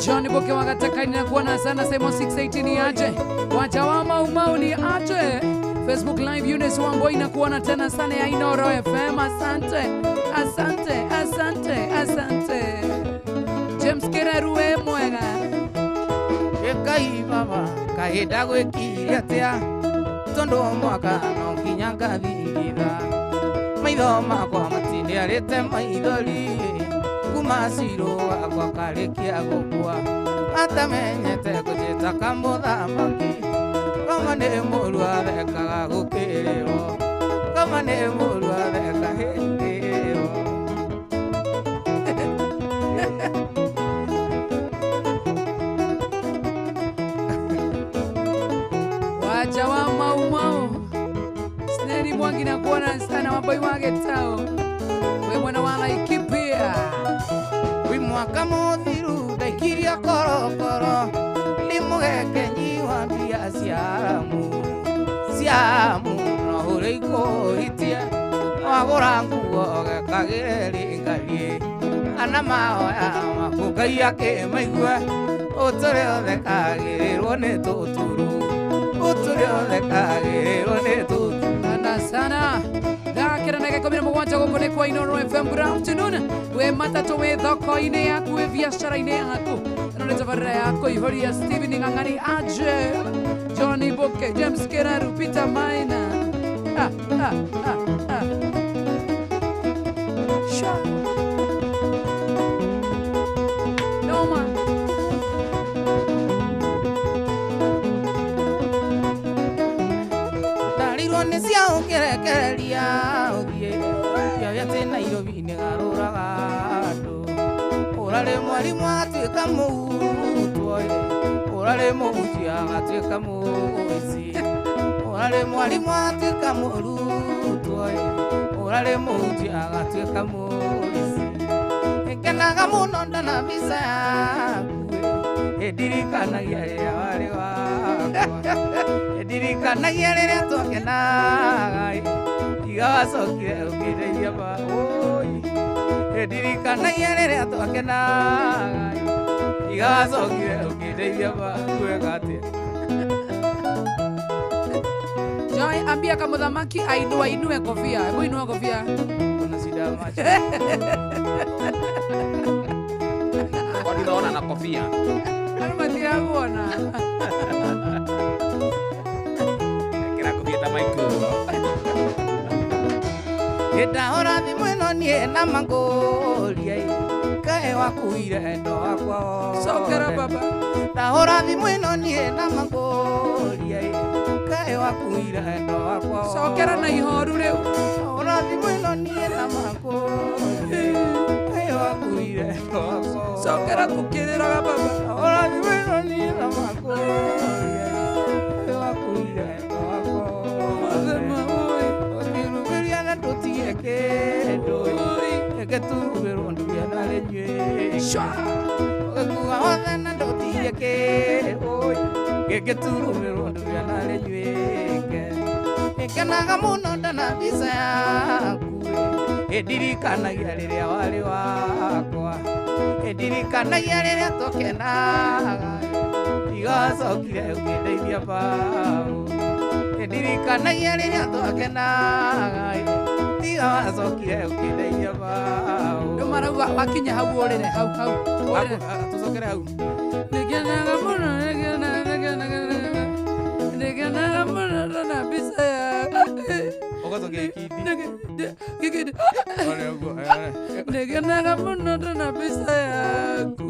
John Boke wagatakaini na kuona sana. Simon 618 ni aje. Wacha Maumau ni aje. Facebook Live Eunice Wamboi na kuona tena sana ya Inoro FM. Asante, asante, asante, asante. James Kererue mwega. Ĩkai baba kahinda gwĩkire atĩa tondũ mwaka no nginya ngathingitha maitho makwa matindiarĩte maithori kuma Ciro wakwa karĩkia gũkua atamenyete kũnjĩta kamũthamaki kama nĩ mũru athekaga gũkĩrĩrwo kama nĩ mũru atheka hĩndĩ ĩyo. kuona sana Wamboi wa Gitau. We mwana wa Laikipia. Wi mwaka muthiru ndaikiria korokoro ndimugekenyi wa mbia ciamu ciamu no hure ikuhitie wagura nguo gekagire ringarie ana mahoya maku Ngai akĩmaigue ũtũre ũthekagĩrĩrwo nĩ tũturu ũtũre ũthekagĩrĩrwo nĩ tũturu. Sana sana. Thakĩra na 17 gũkũ nĩ kwa Inooro FM. Good afternoon. Wĩ matatũ, wĩ thoko-inĩ yaku, wĩ biacara-inĩ yaku. Ĩno nĩ tabarĩra ya kũihũria Steven Ng'ang'ani, Aje, Johnny Boke, James Keraru, Peter Maina. Ah, ah, ah, ah. Sha. Noma. Ndarirwo nĩ cia ũkĩrekereria ũthiĩ kĩoya atĩ Nairobi nĩ garũraga andũ. Ũrarĩ mwarimũ agatuĩka mũrutwo, ũrarĩ mũhunjia agatuĩka mũici. Ũrarĩ mwarimũ agatuĩka mũrutwo, ũrarĩ mũhunjia agatuĩka mũici. Ngenaga mũno ndona mbica yaku, ĩndirikanagia rĩrĩa warĩ wakwa, ĩndirikanagia rĩrĩa twakenaga, tiga wacokire ũkĩndeithia ma ũi. Ĩndirikanagia rĩrĩa twakenaga, tiga wacokire ũkĩndeithia ma wega atĩa. Joy, ambia kama muthamaki ainua inue kofia. Hebu inua kofia. Kuna shida ya macho. Kwani unaona na kofia? Ano matirakuona. Kira kofia ta Michael. Ndahora thimũ ĩno niĩ na mangũria kaĩ wakuire endo wakwa wothe. Cokera baba. Ndahora thimũ ĩno niĩ na mangũria kaĩ wakuire endo wakwa wothe. Cokera na ihoru rĩu. Ndahora thimũ ĩno niĩ na mangũria kaĩ wakuire endo wakwa wothe. Cokera tũkĩrĩraga baba. Ndahora thimũ ĩno niĩ na mangũria kaĩ wakuire endo wakwa wothe. Ũtirumĩria na ndũtige kĩndũ reke turumĩrwo ndugia na rĩnyuĩke ũgĩkuga wothe na ndũtige kĩndũ gĩkĩ turumĩrwo ndugia na rĩnyuĩke. Ngenaga mũno ndona mbica yaku, ĩndirikanagia rĩrĩa warĩ wakwa, ĩndirikanagia rĩrĩa twakenaga, tiga wacokire ũkĩndeithia mbaũ. Ĩndirikanagia rĩrĩa twakenaga, tiga wacokire ũkĩndeithia mbaũ. Rĩu marauga wakinya hau ũrĩre hau hau. Ũrĩre. Tũcokere hau. Ngenaga mũno ngenaga mũno ndona mbica yaku. Ũgacokia gĩkindi. Gĩkindi. Ore ũguo. Ngenaga mũno ndona mbica yaku.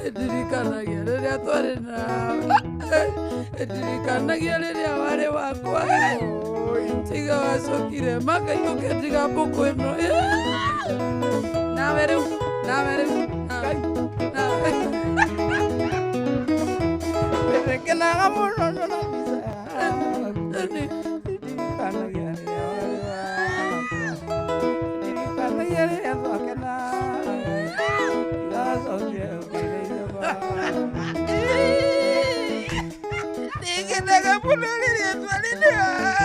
Ĩndirikanagia rĩrĩa twarĩ nawe. Ĩndirikanagia rĩrĩa warĩ wakwa. Tiga wacokire makaiyũke tiga mbũkũ ĩno. Nawe rĩu, nawe rĩu, nawe. Nawe. Ngenaga mũno ndona mbica yaku. Ĩndirikanagia rĩrĩa warĩ wakwa, ĩndirikanagia rĩrĩa twakenaga, tiga wacokire ũkĩndeithia mbaũ. Ngenaga mũno rĩrĩa twarĩ nawe.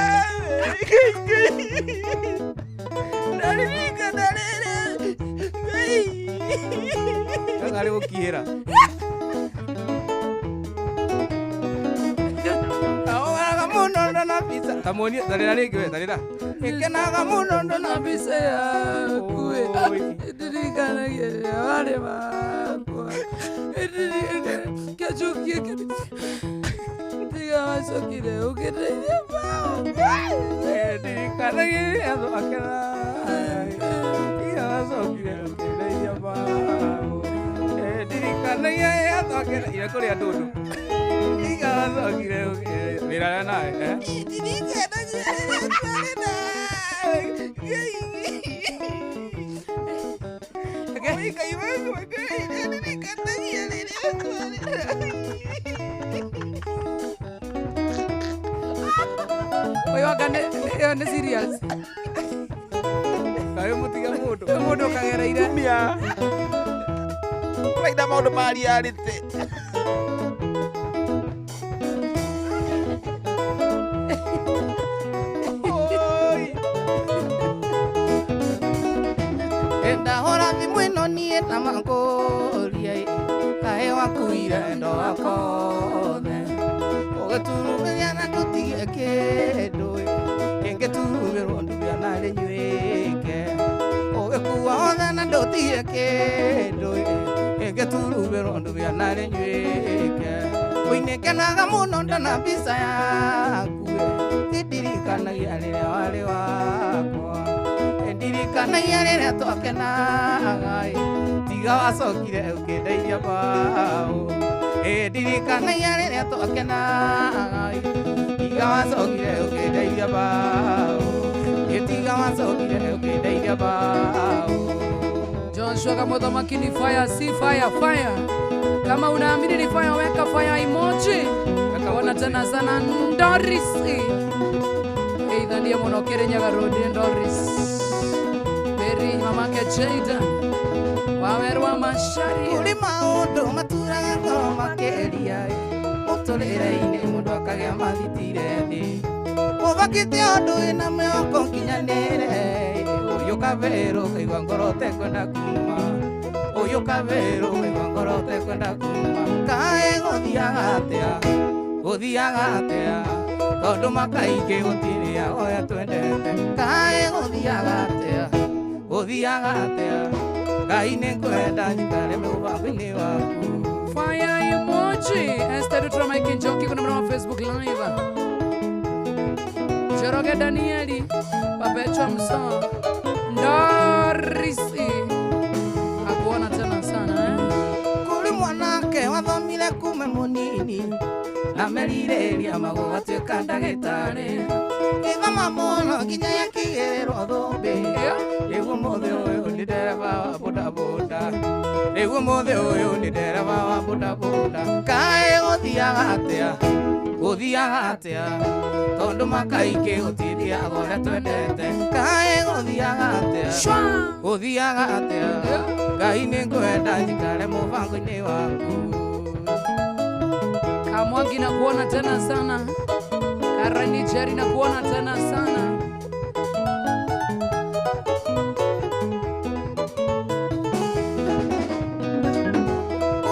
Ndaririkana rĩrĩa Arĩ gũkiĩra. Ndahoraga mũno ndona mbica. Ta muonie, tarĩra rĩngĩ we, tarĩra. Ngenaga mũno ndona mbica yaku. Ĩndirikanagia rĩrĩa warĩ wakwa. Kĩacokie tiga wacokire ũkĩndeithia mbaũ. Ĩndirikanagia rĩrĩa twakenaga, tiga wacokire ũkĩndeithia mbaũ. Ĩndirikanagia rĩrĩa twakenaga, Ira kũrĩa ndũndũ. tiga wacokire ũkĩndeithia. Wĩra nawe, eh? Ĩndirikanagia rĩrĩa twarĩ nawe. Ngai wakwa, Ngai, ndirikanagia rĩrĩa twarĩ nawe. Ũyũ anga Ĩyo nĩ serious. Kaĩ mũtige mũndũ. Mũndũ kagereire. Tumia. Ũraina maũndũ ma reality. Ndahũra thimũ ĩno niĩ na mangũria kaĩ wakuire ndo wakothe ũgĩturumĩria na ndũtige kĩndũ kĩngĩturumĩrwo ndubia na rĩnyuĩke ũgĩkua othe na ndũtige kĩndũ kĩngĩturumĩrwo ndubia na rĩnyuĩke ũinĩkenaga mũno ndona mbica yaku ĩndirikanagia rĩrĩa warĩ wakwa ndirikanagia rĩrĩa twakenaga tiga wacokire ũkĩndeithia mbaũ ndirikanagia rĩrĩa twakenaga tiga wacokire ũkĩndeithia mbaũ tiga wacokire ũkĩndeithia mbaũ. Joshua Kamuthamaki ni fire, si fire, fire. Kama unaamini ni fire, weka fire emoji. Ona tena sana Doris. Either ndiye muno Kirinyaga Road Doris. Mary mamake Jada. Wawerwa Macharia. Kũrĩ maũndũ maturaga ngoro makĩria mũtũrĩre-inĩ mũndũ akagĩa mathitire thĩ ũbakĩte ũndũ wĩna mĩhoko nginyanĩre ũyũ kaberũ kaigua ngoro ũtekwenda kuma ũyũ kaberũ kaigua ngoro ũtekwenda kuma kaĩ gũthiaga atĩa gũthiaga atĩa tondũ makaingĩ gũtirĩ ũrĩa twendete kaĩ gũthiaga atĩa gũthiaga atĩa Ngai nĩngwenda njikare mũbango-inĩ waku. Fire emoji. Esther Dutra Mike Njoki kuna mwana wa Facebook Live. Joroge Danieli Perpetua Mso Doris akuona tena sana eh? Kũrĩ mwanake wathomire kuma mũnini na merirĩria magũgatuĩka ndagĩtarĩ gĩthoma mũno nginya yakĩgĩrĩrwo thũmbĩ rĩu ũmũthĩ ũyũ nĩ ndereba wa bodaboda rĩu ũmũthĩ ũyũ nĩ ndereba wa bodaboda kaĩ gũthiaga atĩa gũthiaga atĩa tondũ makaingĩ gũtithiaga ũrĩa twendete kaĩ gũthiaga atĩa gũthiaga atĩa Ngai nĩngwenda njikare mũbango-inĩ waku. Kamwangi na kuona tena sana. Karani Jerry na kuona tena sana.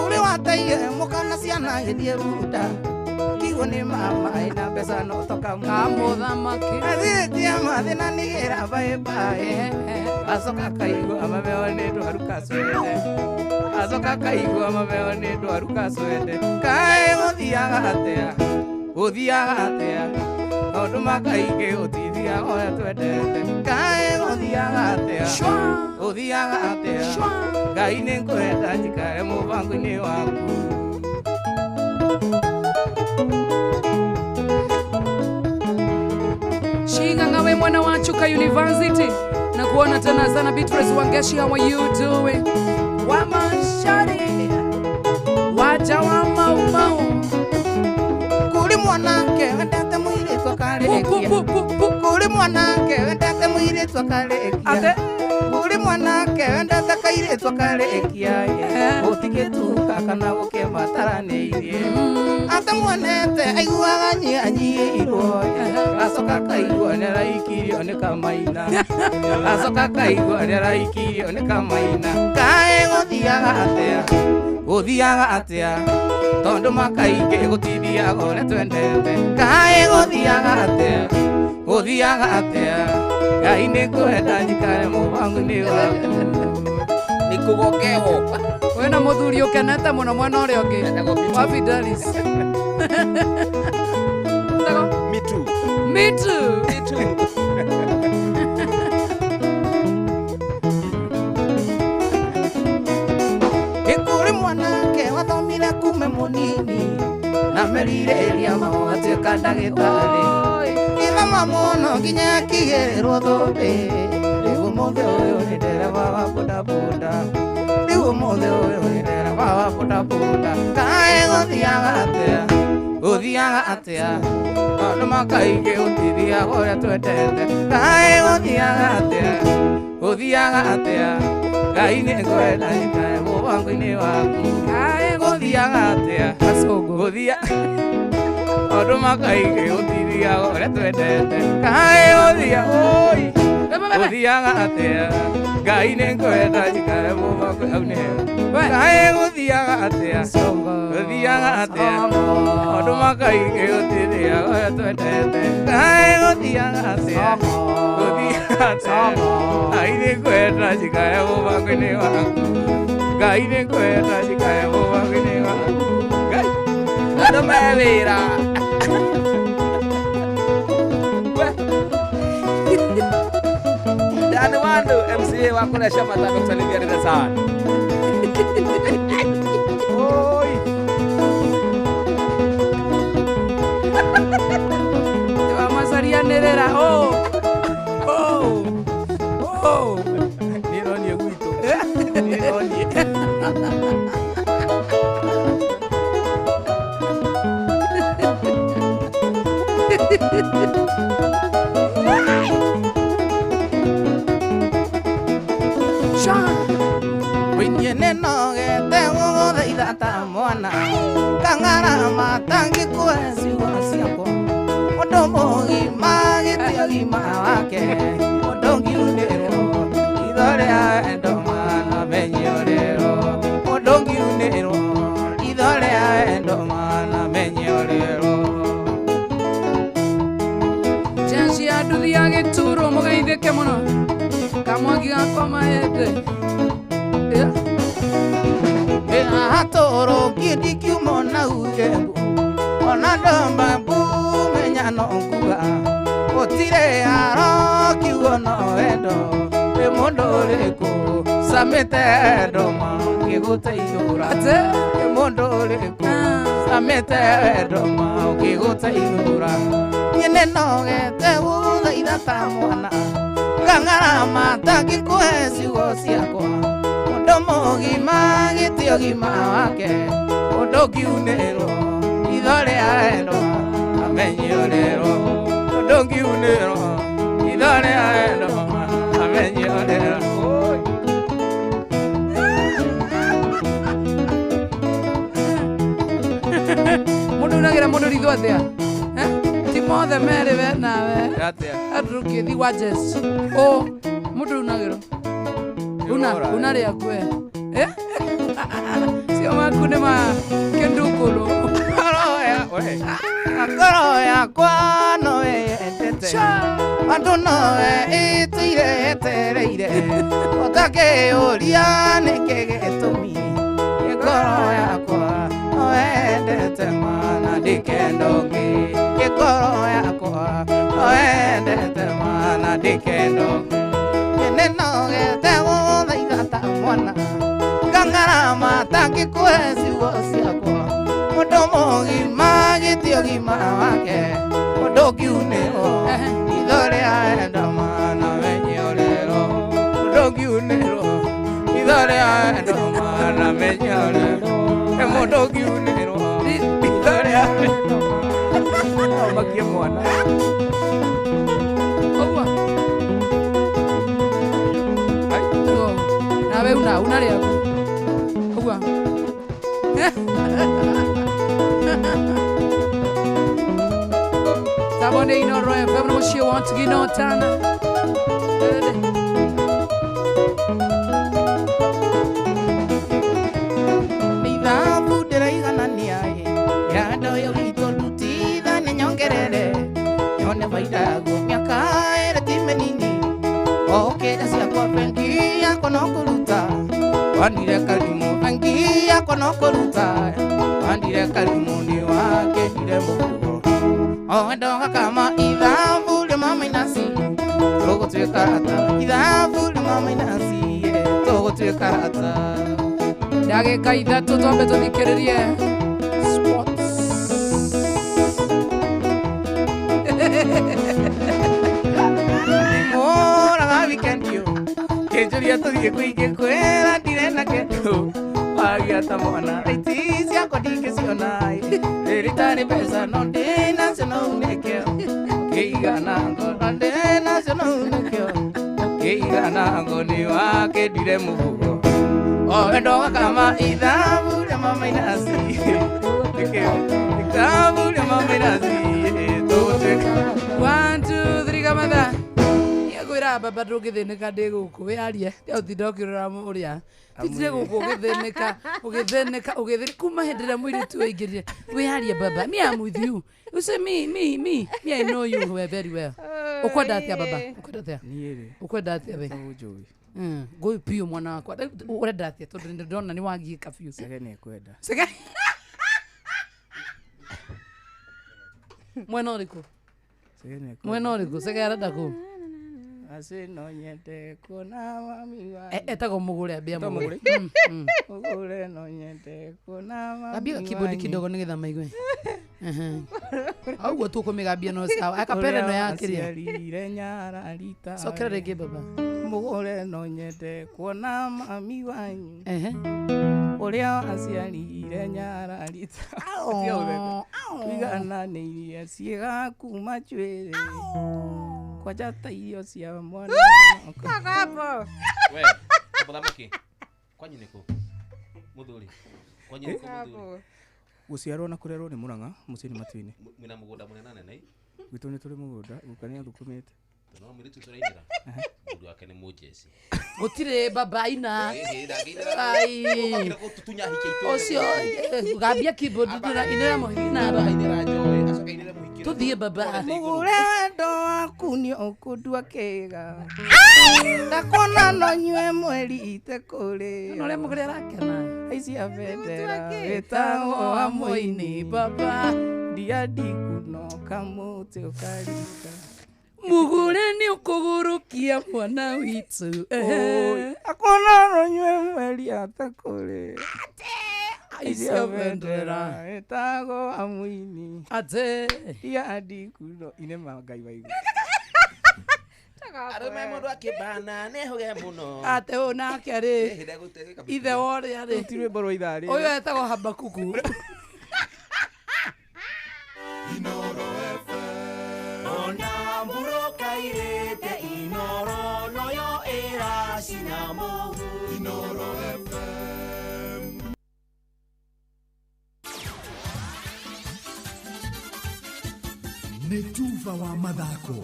Uri wateire mukana ciana gĩthiĩ runda kiugo nĩ mama ĩna mbeca no toka Kamũthamaki athirĩtie mathĩna nĩgĩra baĩbaĩ acoka kaigua mameo nĩ ndwaru kacwende acoka kaigua mameo nĩ ndwaru kacwende kaĩ gũthiaga atĩa gũthiaga atĩa tondũ makaingĩ gũtithiaga ũrĩa twendete kaĩ gũthiaga atĩa gũthiaga atĩa Ngai nĩngwenda njikare mũbango-inĩ waku. Shinga ngawe mwana wa Chuka University na kuona tena sana. Beatrice Wangeshi, how are you doing? Wa Macharia waja wa Mau Mau Kũrĩ mwanake wendete mũirĩtu akarĩkia kũrĩ mwanake wendete mũirĩtu akarĩkia kũrĩ mwanake wendete kairĩtu akarĩkia gũtigĩtuka kana gũkĩmataranĩirie atamwonete aiguaga nyianyihirwo acoka kaigua nĩaraikirio nĩ kamaina acoka kaigua nĩaraikirio nĩ kamaina kaĩ gũthiaga atĩa gũthiaga atĩa tondũ makaingĩ gũtithiaga ũrĩa twendete kaĩ gũthiaga atĩa gũthiaga atĩa Ngai nĩngwenda njikare mũbango-inĩ waku. Nĩkũgokewo wĩna mũthuri ũkenete mũno mwena ũrĩa ũngĩ wa Fidelis. Me too. Me too. Me too. Kũrĩ mwanake wathomire kuma mũnini na merirĩria magũgatuĩka ndagĩtarĩ gĩthoma mũno nginya akĩgĩrĩrwo thũmbĩ rĩu ũmũthĩ ũyũ nĩ ndereba wa bodaboda rĩu ũmũthĩ ũyũ nĩ ndereba wa bodaboda kaĩ gũthiaga atĩa Gũthiaga atĩa maũndũ makaingĩ gũtithiaga ũrĩa twendete. Kaĩ gũthiaga atĩa, gũthiaga atĩa, Ngai nĩ ngwenda njikare mũbango-inĩ waku. Kaĩ gũthiaga atĩa, gũthia maũndũ makaingĩ gũtithiaga ũrĩa twendete. Kaĩ gũthia oi gũthiaga atĩa, Ngai nĩ ngwenda njikare mũbango hau nĩ hega. Kaĩ gũthiaga atĩa, gũthiaga atĩa, maũndũ makaingĩ gũtithiaga ũrĩa twendete. Kaĩ gũthiaga atĩa, gũthiaga atĩa, Ngai nĩ ngwenda njikare mũbango-inĩ waku. Ngai nĩ ngwenda njikare mũbango-inĩ waku. Ngai andũ me wĩra. Dani Wandu MCA wa kule Shamata kusalimia tena sana. Oi. Wamacarianĩrĩra oh oh oh Nĩronie gwitũ. Nĩronie. Niĩ nĩnogete gũgũthaitha ta mwana kang'arama tangĩkũhe ciugo ciakwa mũndũ mũgima gĩtĩ ũgima wake mũndũ ngiunĩrwo itho rĩa wendo mana menye ũrĩrwo mũndũ ngiunĩrwo itho rĩa wendo mana menye ũrĩrwo. Jeshi ya nduthi ya gĩturo mũgeithĩke mũno kamwaki gakwa mahĩndĩ. Hatoro kidi kiumo na uge ona ndomba menya no nkuga gũtirĩ haro kiugo no wendo nĩ mũndũ ũrĩkũ camĩte ndoma ũkĩgũteithũra nĩ mũndũ ũrĩkũ camĩte ndoma ũkĩgũteithũra. Niĩ nĩnogete gũgũthaitha ta mwana ngang'arama tangĩkũhe ciugo ciakwa mũndũ mũgima gĩtĩ ũgima wake mũndũ ngiunĩrwo itho rĩa wendo amenye ũrĩrwo mũndũ ngiunĩrwo itho rĩa wendo amenye ũrĩrwo. Mũndũ unagĩra mũndũ ritho atĩa? Ti mothe merĩ we nawe Andrew Kĩthi wa Jess ũ mũndũ unagĩrwo una una rĩaku we cio maku nĩ ma kĩndukũrũ. Ngoro yakwa nowe yendete andũ nowe ĩtũire yetereire ũtakĩũria nĩkĩ gĩtũmi ngoro yakwa nowe yendete mana ndikenda ũngĩ ngoro yakwa nowe yendete mana ndikenda ũngĩ. Nĩnogete gũthaitha ta mwana ngang'arama tangĩkũhe ciugo ciakwa mũndũ mũgima gĩtĩ ũgima wake mũndũ ngiunĩrwo itho rĩa wendo mana menye ũrĩrwo mũndũ ngiunĩrwo itho rĩa wendo mana menye ũrĩrwo nĩ mũndũ ngiunĩrwo itho rĩa wendo makie mwana. Ũguo nawe una una rĩaku ũguo. Tabone Inooro FM mũciĩ wa Tigino Tana. Nĩ ithabu ndĩraiganania ya andũ ũyũ witũ ndutithanie nyongerere nyone baida yaguo mĩaka ĩrĩ ti mĩnini okĩra ciakwa bengi yakwa no kũruta wandire karimũ bengi yakwa no kũruta wandire karimũ nĩ wakĩndire mũhuko o wendo gakama ithabu rĩma mainasi tũgũtuĩka ata ithabu rĩma mainasi tũgũtuĩka ata. Ndagĩka ithatũ twambe tũthikĩrĩrie sports. Moraga weekend yo kĩnjũria tũthiĩ kũingĩ kwĩra ndirĩ na kĩndũ wagia Ndingĩhukia ta mwana Iti ciakwa ndingĩciona Rĩrĩ itarĩ mbeca no ndĩnacio no unĩkĩo Ũkĩigana ngo no ndĩnacio no unĩkĩo Ũkĩigana ngo nĩ wakĩndire mũhuko O wendo wakama ithabu rĩa mamainasi Nĩkĩo ithabu rĩa mamainasi Tũgũtuĩka 1 2 3 kamatha ngwira baba ndũngĩthĩnĩka ndĩ gũkũ wĩarie ũtinda ũkĩrora ũrĩa titire gũkũ ũgĩthĩnĩka ũgĩthĩnĩka ũgĩthĩnĩka kuma hĩndĩ ĩrĩa mũirĩtu waingĩrire wĩarie baba me am with you you say me me me me I know you very well ũkwenda atĩa baba ũkwenda atĩa ũkwenda atĩa we ngũĩ biũ mwana wakwa ũrenda atĩa tondũ nĩ ndona nĩ wagiĩka biũ Sege nĩ ekwenda Sege mwena ũrĩkũ mwena ũrĩkũ Sege arenda kũ Ase no nyende kuona mami wa etagwo Mugure ambia Mugure Mugure no nyende kuona mami ambia keyboard kidogo nigetha maigue auguo tũkũmĩgambia no sawa akapera no yakĩria cokera rĩngĩ baba Mugure no nyende kuona mami wanyu ũrĩa aciarire nyararita tũigananĩirie ciĩga kuma njuĩrĩ kwanja ta irio cia mwana hapo we mũthamaki kwanyu nĩkũ mũthuri kwanyu nĩkũ mũthuri gũciarwo na kũrerwo nĩ Murang'a mũciĩ nĩ Matuinĩ mwĩna mũgũnda mũnene nene gwitũ nĩ tũrĩ mũgũnda guka nĩ athũkũmĩte no mũirĩtu tũrainĩra mũthuri wake nĩ mũjeci gũtirĩ baba ina ũcio gambia keyboard inĩra mũhiki na tũthiĩ baba Mugure wendo waku nĩ ũkũndua kĩga ndakuona no nyue mweri itekũrĩ na ũrĩa Mugure arakena aicia bendera wĩtagwo wa mũini baba ndia ndikuno kamũtĩ ũkarika Mugure nĩ ũkũgũrũkia mwana witũ akona no nyue mweri atekũrĩ aicia bendera wĩtagwo wa mũini ate ndia ndikuno ine mangai waigũ arũme mũndũ akĩmbana nĩhũge mũno ate ũyũ nake rĩ ithe wa ũrĩa rĩ ti rwĩmbo rwa ithaa rĩrĩ ũyũ etagwo Habakuku Ona mburoka irĩte Inoro noyo ĩracina mũhu Inoro FM Nĩ tuba wa mathako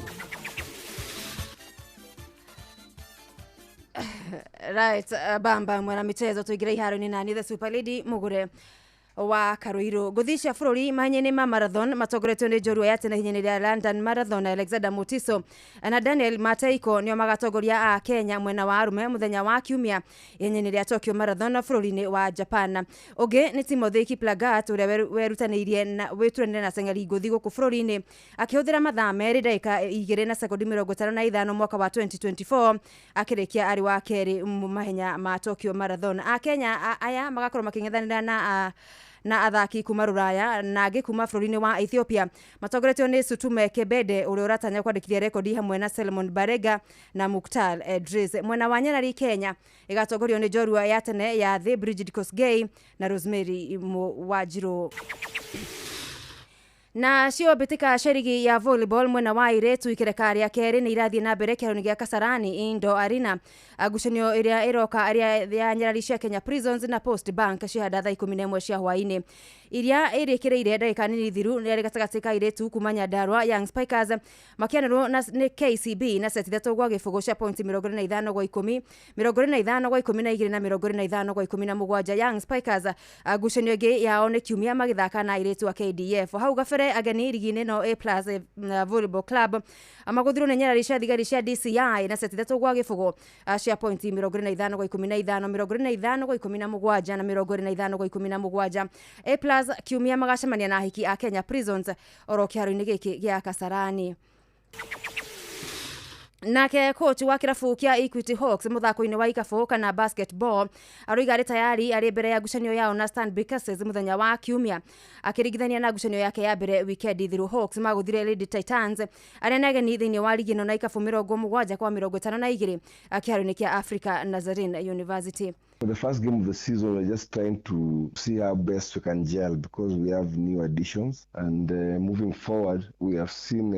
Right, bamba mwana michezo tuingire iharo-inĩ nani the super lady Mugure wa Karuiru ngũthi cia bũrũri mahenya-inĩ ma marathon matongoretio nĩ njorua ya tene ihenya-inĩ rĩa London Marathon Alexander Mutiso na Daniel Mateiko nĩo magatongoria a Kenya mwena wa arume mũthenya wa kiumia ihenya-inĩ rĩa Tokyo Marathon bũrũri-inĩ wa Japan ũngĩ nĩ Timothy Kiplagat ũrĩa werutanĩirie na wĩturanĩre na teng'eri ngũthi gũkũ bũrũri-inĩ akĩhũthĩra mathaa 2 ndagĩka 2 na sekondi 55 mwaka wa 2024 akĩrĩkia arĩ wa kerĩ mahenya ma Tokyo Marathon a Kenya aya magakorwo makĩng'ethanĩra na athaki kuma ruraya na angĩ kuma bũrũri-inĩ wa Ethiopia matongoretio nĩ Sutume Kebede ũrĩa ũratanya kwandĩkithia rekondi hamwe na Solomon Barega na Muktar Edris mwena wa Nyarari Kenya ĩgatongorio nĩ njorua ya tene ya thĩ Brigid Kosgei na Rosemary Wanjiru na cio mbĩtĩka cia rigi ya volleyball mwena wa airĩtu ikereka rĩa kerĩ nĩ irathiĩ na mbere kĩharo-inĩ gĩa Kasarani Indoor Arena ngucanio ĩrĩa ĩroka ĩrĩa ya nyarari cia Kenya Prisons na Post Bank cihanda thaa 11 cia hwaĩ-inĩ iria ĩrĩkĩrĩire ndagĩka nini thiru rĩarĩ gatagatĩ ka airĩtu kuma Nyandarua Young Spikers makĩanĩrwo nĩ KCB na seti 3-0 cia pointi 25 gwa 10 25 gwa 12 na 25 gwa 17 Young Spikers ngucanio ĩngĩ yao nĩ kiumia magĩthaka na airĩtu a KDF hau gabere ageni rigi-inĩ no A Plus Volleyball Club magũthirwo nĩ nyarari cia thigari cia DCI na seti 3-0 cia pointi 25 gwa 15 25 gwa 17 na 25 gwa 17 A Plus kiumia magacemania na ahiki a Kenya Prisons oro kĩharo-inĩ gĩkĩ gĩa Kasarani. Nake coach wa kĩrabu kĩa Equity Hawks mũthako-inĩ wa ikabũ kana basketball aroiga arĩ tayari arĩ mbere ya ngucanio yao na Stanbic Castles mũthenya wa kiumia akĩringithania na ngucanio yake ya mbere wikendi thiru. Hawks magũthire Lady Titans arĩa nĩ ageni thĩinĩ wa ligi ĩno na ikabũ 70 kwa 52 kĩharo-inĩ kĩa Africa Nazarene University. For the first game of the season, we're just trying to see how best we can gel because we have new additions. And moving forward, we have seen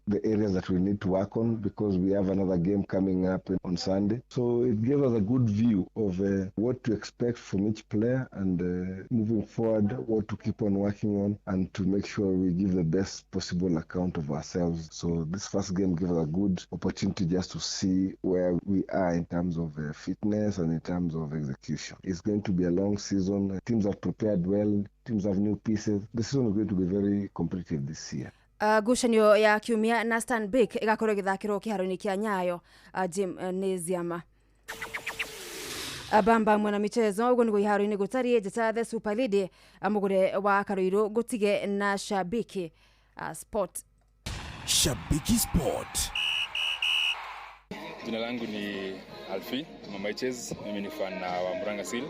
the areas that we need to work on because we have another game coming up on Sunday. So it gave us a good view of what to expect from each player and moving forward, what to keep on working on and to make sure we give the best possible account of ourselves. So this first game gave us a good opportunity just to see where we are in terms of fitness and in terms of execution. It's going to be a long season. Teams have prepared well. Teams have new pieces. The season is going to be very competitive this year. Ngucanio ya kiumia na Stanbic ĩgakorwo ĩgĩthakĩrwo kĩharo-inĩ kĩa Nyayo Gymnasium. Bamba mwana michezo ũguo nĩguo iharo-inĩ gũtariĩ. Njĩta the Super Lady mũgũre wa Karũirũ ngũtige na Shabiki Sport. Shabiki Sport. Jina langu ni Alfi Mamaiches, mimi ni fan wa Murang'a Seal.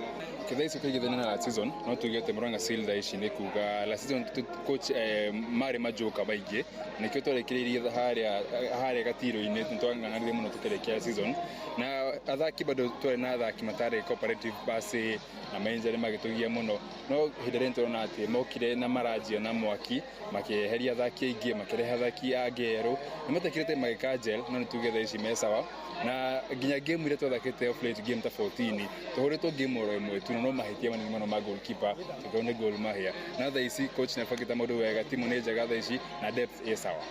Kithaa ici tũigithania na last season, no tuge atĩ Murang'a Seal thaa ici nĩ kuga last season coach marĩ majoka maingĩ, nĩkĩo twarĩkĩrĩirie harĩa gatiro-inĩ, nĩ twang'ang'anire mũno tũkĩrĩkia season. Na athaki bado twarĩ na athaki matarĩ cooperative basi na mainjury magĩtũgia mũno, no hĩndĩ ĩrĩa tũrona atĩ mokire na maranjia na mwaki, makĩeheria athaki aingĩ, makĩrehe athaki angĩ erũ, nĩ matekire magĩka gel, no nĩ tuge thaa ici me sawa. Na nginya game iria twathakĩte off late, game ta 14 tũhũrĩtwo game oro ĩmwe tu, na no mahĩtia manene mũno ma goalkeeper, tũkĩona nĩ goal mahĩa. Na thaa ici coach nĩ abangĩte maũndũ wega, timu nĩ njega thaa ici na depth ĩ sawa.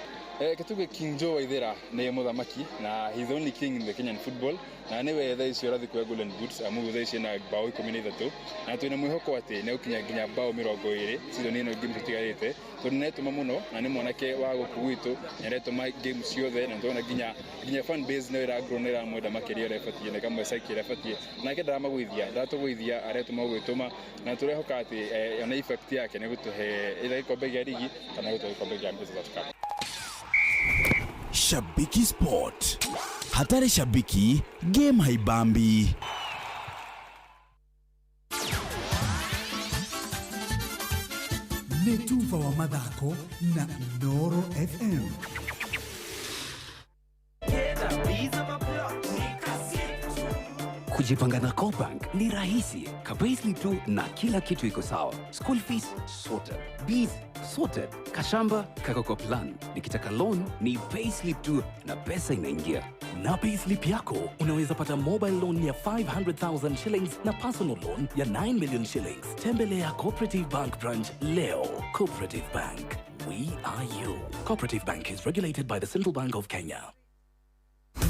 Katuge King Joe Waithera nĩ mũthamaki na he's the only king in the Kenyan football, na nĩwe thaa ici ũrathiĩ kuoya Golden Boots, amu thaa ici ena bao 13, na twĩna mwĩhoko atĩ nĩ gũkinya nginya bao 20 season ĩno game tũtigarĩte, tondũ nĩ mũno na nĩ mwanake wa gũkũ gwitũ, nĩ aretũma game ciothe, na nĩtũrona nginya fan base nĩ ĩragrow, nĩ ĩramwenda makĩria ũrĩa ĩbatiĩ, na ĩkamwe psyche ĩrĩa ĩbatiĩ, nake ndaramagũithia, ndaratũgũithia, aretũma gwĩtũma, na tũrehoka atĩ ona effect yake nĩ gũtũhe either gĩkombe gĩa rigi kana gũtũhe gĩkombe gĩa Mbeca Cup. Shabiki Sport. Hatari shabiki, game haibambi. Nĩ tuba wa mathako na Inooro FM. Kujipanga na CoBank ni rahisi. Ka-payslip tu na kila kitu iko sawa. School fees sorted. Bees sorted. Kashamba kako kwa plan. Nikitaka loan ni payslip tu na pesa inaingia. Na payslip yako unaweza pata mobile loan ya 500,000 shillings na personal loan ya 9 million shillings. Tembelea Cooperative Bank branch leo. Cooperative Bank. We are you. Cooperative Bank is regulated by the Central Bank of Kenya.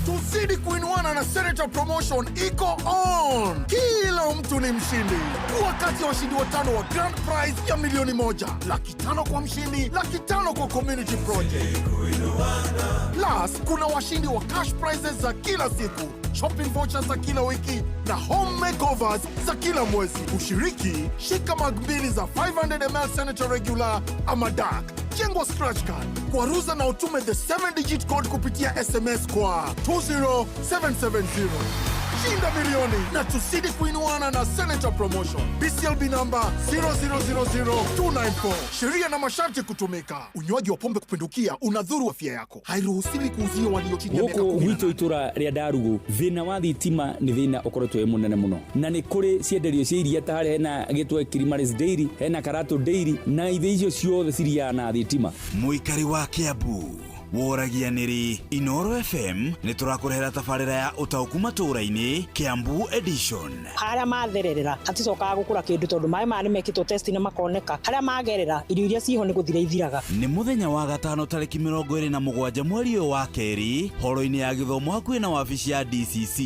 Tuzidi kuinuana na Senator Promotion iko on. Kila mtu ni mshindi. Kuwa kati ya washindi watano wa grand prize ya 1,500,000. 500,000 kwa mshindi, 500,000 kwa community project. Plus, kuna washindi wa cash prizes za kila siku, shopping vouchers za kila wiki na home makeovers za kila mwezi. Ushiriki, shika mug mbili za 500 ml Senator Regular ama Dark. Jengwa scratch card. Kwaruza na utume the 7 digit code kupitia SMS kwa 20770. Shinda milioni na tuzidi kuinuana na Senator Promotion. BCLB number 0000294. Sheria na masharti kutumika. Unywaji wa pombe kupindukia unadhuru afya yako. Hairuhusiwi kuuzia walio chini ya miaka Gũkũ 18. gwitũ itũra rĩa Ndarugu, thĩna wa thitima nĩ thĩna ũkoretwo wĩ mũnene mũno, na nĩ kũrĩ cienderio cia iria ta harĩa hena gĩtwe Kilimaris Dairy, hena Karatũ Dairy, na ithĩ icio ciothe ciriaga na thitima. Mũikari wa Kiambu woragia nĩrĩ Inooro FM nĩ tũrakũrehera tabarĩra ya ũtaũku matũũra-inĩ Kiambu Edition. Harĩa mathererera haticokaga gũkũra kĩndũ tondũ maĩ maya nĩ mekĩtwo test na makoneka harĩa magerera irio iria ciho nĩ gũthira ithiraga. Nĩ mũthenya wa gatano tarĩki 27 mweri ũyũ wa kerĩ, horo-inĩ ya gĩthomo hakuhĩ na wabici ya DCC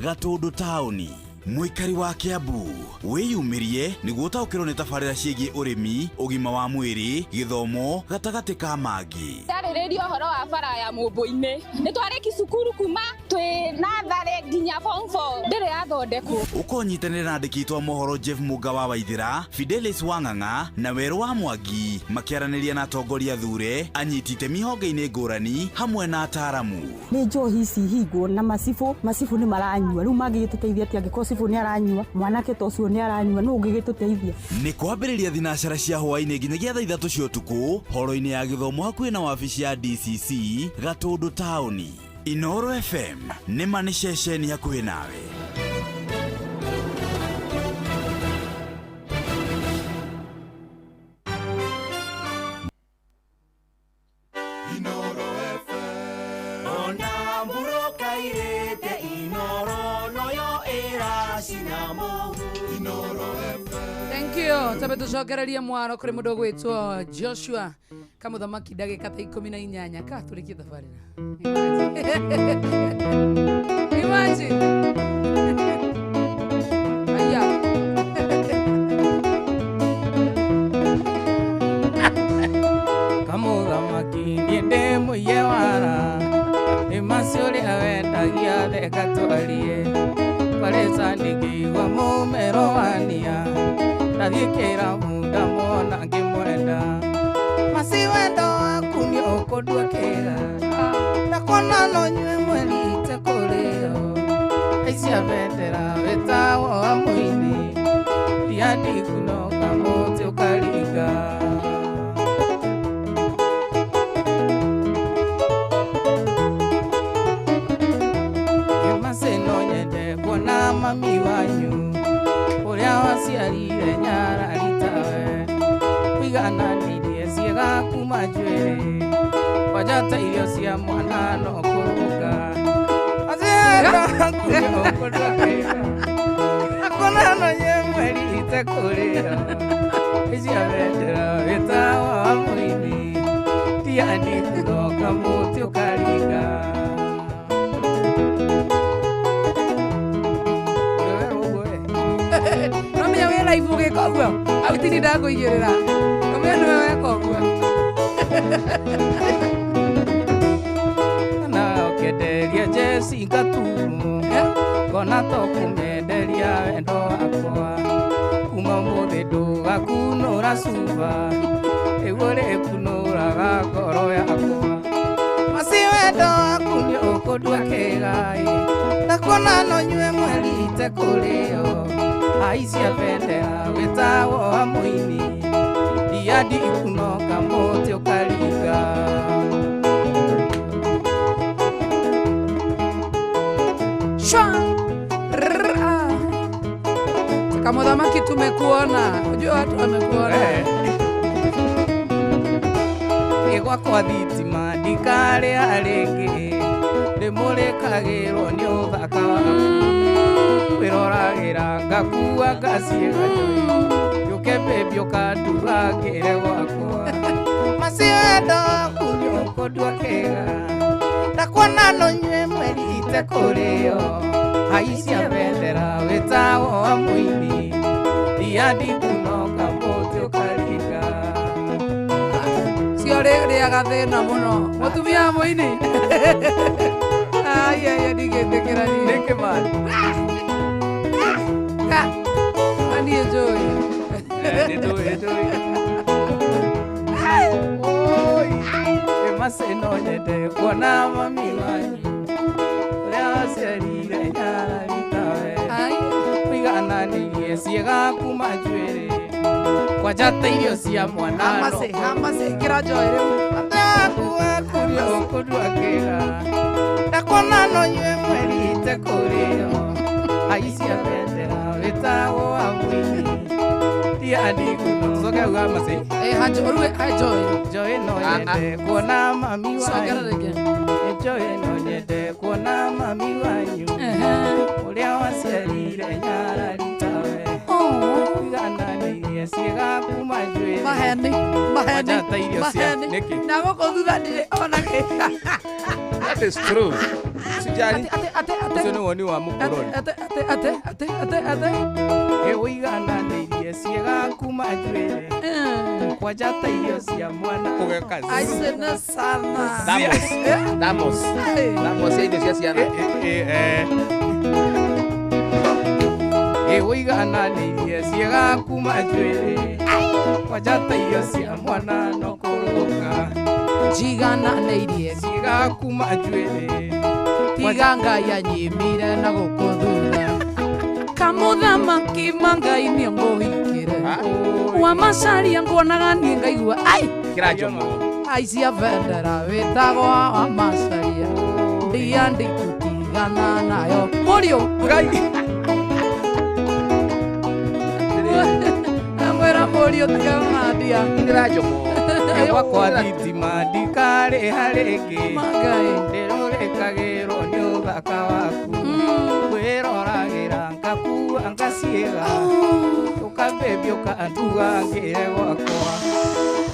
Gatũndũ taũni. Mũikari wa Kiambu wĩyumĩrie nĩguo ũtaũkĩrwo nĩ tabarĩra ciĩgiĩ ũrĩmi, ũgima wa mwĩrĩ, gĩthomo gatagatĩ ka mangĩ. Ndarĩrĩria ũhoro wa bara ya mũmbũ-inĩ, nĩ twarĩki cukuru kuma twĩ natharĩ nginya form 4 ndĩrĩ yathondekwo. Ũkonyitanĩra na andĩki aitũ a mohoro Jeff Mũnga wa Waithĩra, Fidelis Wang'ang'a na Werũ wa Mwangi makĩaranĩria na atongoria thure, anyiti itemi honge-inĩ ngũrani hamwe na ataaramu. Nĩ njohi ici hingwo na macibũ, macibũ nĩ maranyua, rĩu mangĩgĩtũteithia atĩa angĩkorwo cibũ nĩ aranyua, mwanake ta ũcio nĩ aranyua, nũ ũngĩgĩtũteithia? Nĩ kwambĩrĩria thinacara cia hwaĩ-inĩ nginyagia thaa 3 cia ũtukũ horo-inĩ ya gĩthomo hakuhĩ na wabici ya DCC Gatũndũ taũni. Inooro FM nĩ ma nĩ ceceni hakuhĩ nawe. ĩracina mũhu Inoro FM. Thank you. Tabe tucokererie mwaro kuri mundu gwitwo Joshua kamuthamaki ndagika ta 18 ka turikie thabarira. Imagine. Aya. Kamuthamaki niĩ ndĩ mũiye wara nĩ macio ũrĩa wendagia reka twarie kwarĩca ndingĩigua mũmero wania ndathiĩ kĩrabu ndamuona ngĩmwenda maci wendo waku nĩ ũkũndua kĩga ndakuona no nyue mweri itekũrĩo aicia bendera wĩtagwo wa mũini ndia ndikunoka mũtĩ ũkaringa. Mami wanyu ũrĩa waciarire nyararitawe wigananirie ciĩga kuma njuĩrĩ kwanja ta irio cia mwana no kũrũnga akona no nye mweri itekũrĩo icia bendera wĩtagwo wa mũini tia ndikunoka mũtĩ ũkaringa. Nomenya wĩ live ũgĩka ũguo autini ndakũigĩrĩra nomenya nĩwe weka ũguo na ũkĩenderia jeci ngatumu ngona to kũmenderia wendo wakwa kuma mũthĩ ndũgakunũra cuba rĩu ũrĩkunũraga ngoro yakwa maci wendo waku nĩ ũkũndua kĩgai ndakuona no nyue mweri itekũrĩo aicia bendera wĩtagwo wa mũini ndia ndikunoka mũtĩ ũkaringa. Shwa. Kamuthamaki tumekuona, unajua watu wamekuona. Ĩ gwakwa thitima ndikarĩa rĩngĩ ndĩmũrĩkagĩrwo nĩ ũthaka waku wĩroragĩra ngakua ngaciĩga njũke baby ũkandugangĩre gwakwa maci wendo waku nĩ ũkũndua kĩga ndakuona no nyue mweri itekũrĩo aicia bendera wĩtagwo wa mũini ndia ndikunoka mũtĩ ũkaringa. Cio rĩaga thĩna mũno mũtumia wa mũini ai ai ndigĩtĩkĩra niĩ nĩkĩ man niĩ njũĩ nĩ njũĩ njũĩ ĩ maci no nyende kuona mami wanyu ũrĩa waciarire nyararitawe wigananirie ciĩga kuma njuĩrĩ kwanja ta irio cia mwana Hamase, hamase, ĩkĩra njoĩ rĩu waku waku nĩ ũkũndua kĩga ndakuona no nyue mweri itekũrĩo aicia bendera wĩtagwo wa mũini ndia ndikuno tucoke uga maci hajo ũruge njoĩ njoĩ no nyende kuona mami wanyu cokera rĩngĩ njoĩ no nyende kuona mami wanyu ũrĩa waciarire nyararitawe wigananirie ciĩga kuma njuĩrĩ maheni maheni Kwanja ta irio cia maheni nĩkĩ na gũkũ thutha ndirĩ ona kĩ That is true. Sijali. Ate ate Ũcio nĩ woni wa mũkoroni. ate ate ate ate ate ate ĩ ũigananirie ciĩga kuma njuĩrĩ kwanja ta irio cia mwana Kũgeka aicene sana Damos. Damos. Damos cia irio cia ciana. Ĩ ũigananirie ciĩga kuma njuĩrĩ kwanja ta irio cia mwana no kũrũga njigananĩirie ciĩga kuma njuĩrĩ tiga Ngai anyimire na gũkũ thutha kamuthamaki ma Ngai nĩ ngũhikĩre wa macaria nguonaga niĩ ngaigua ai Kĩra njomo. aicia bendera wĩtagwo wa macaria ndia ndikutigana nayo mũriũ Ngai. amwĩra mũriũ tigana na ndia Kĩra njomo. Gwakwa thitima ndikarĩha rĩngĩ Ngai ndĩrũrĩkagĩrwo nĩ ũthaka waku wĩroragĩra ngakua baby ũkanduga ngĩre gwakwa.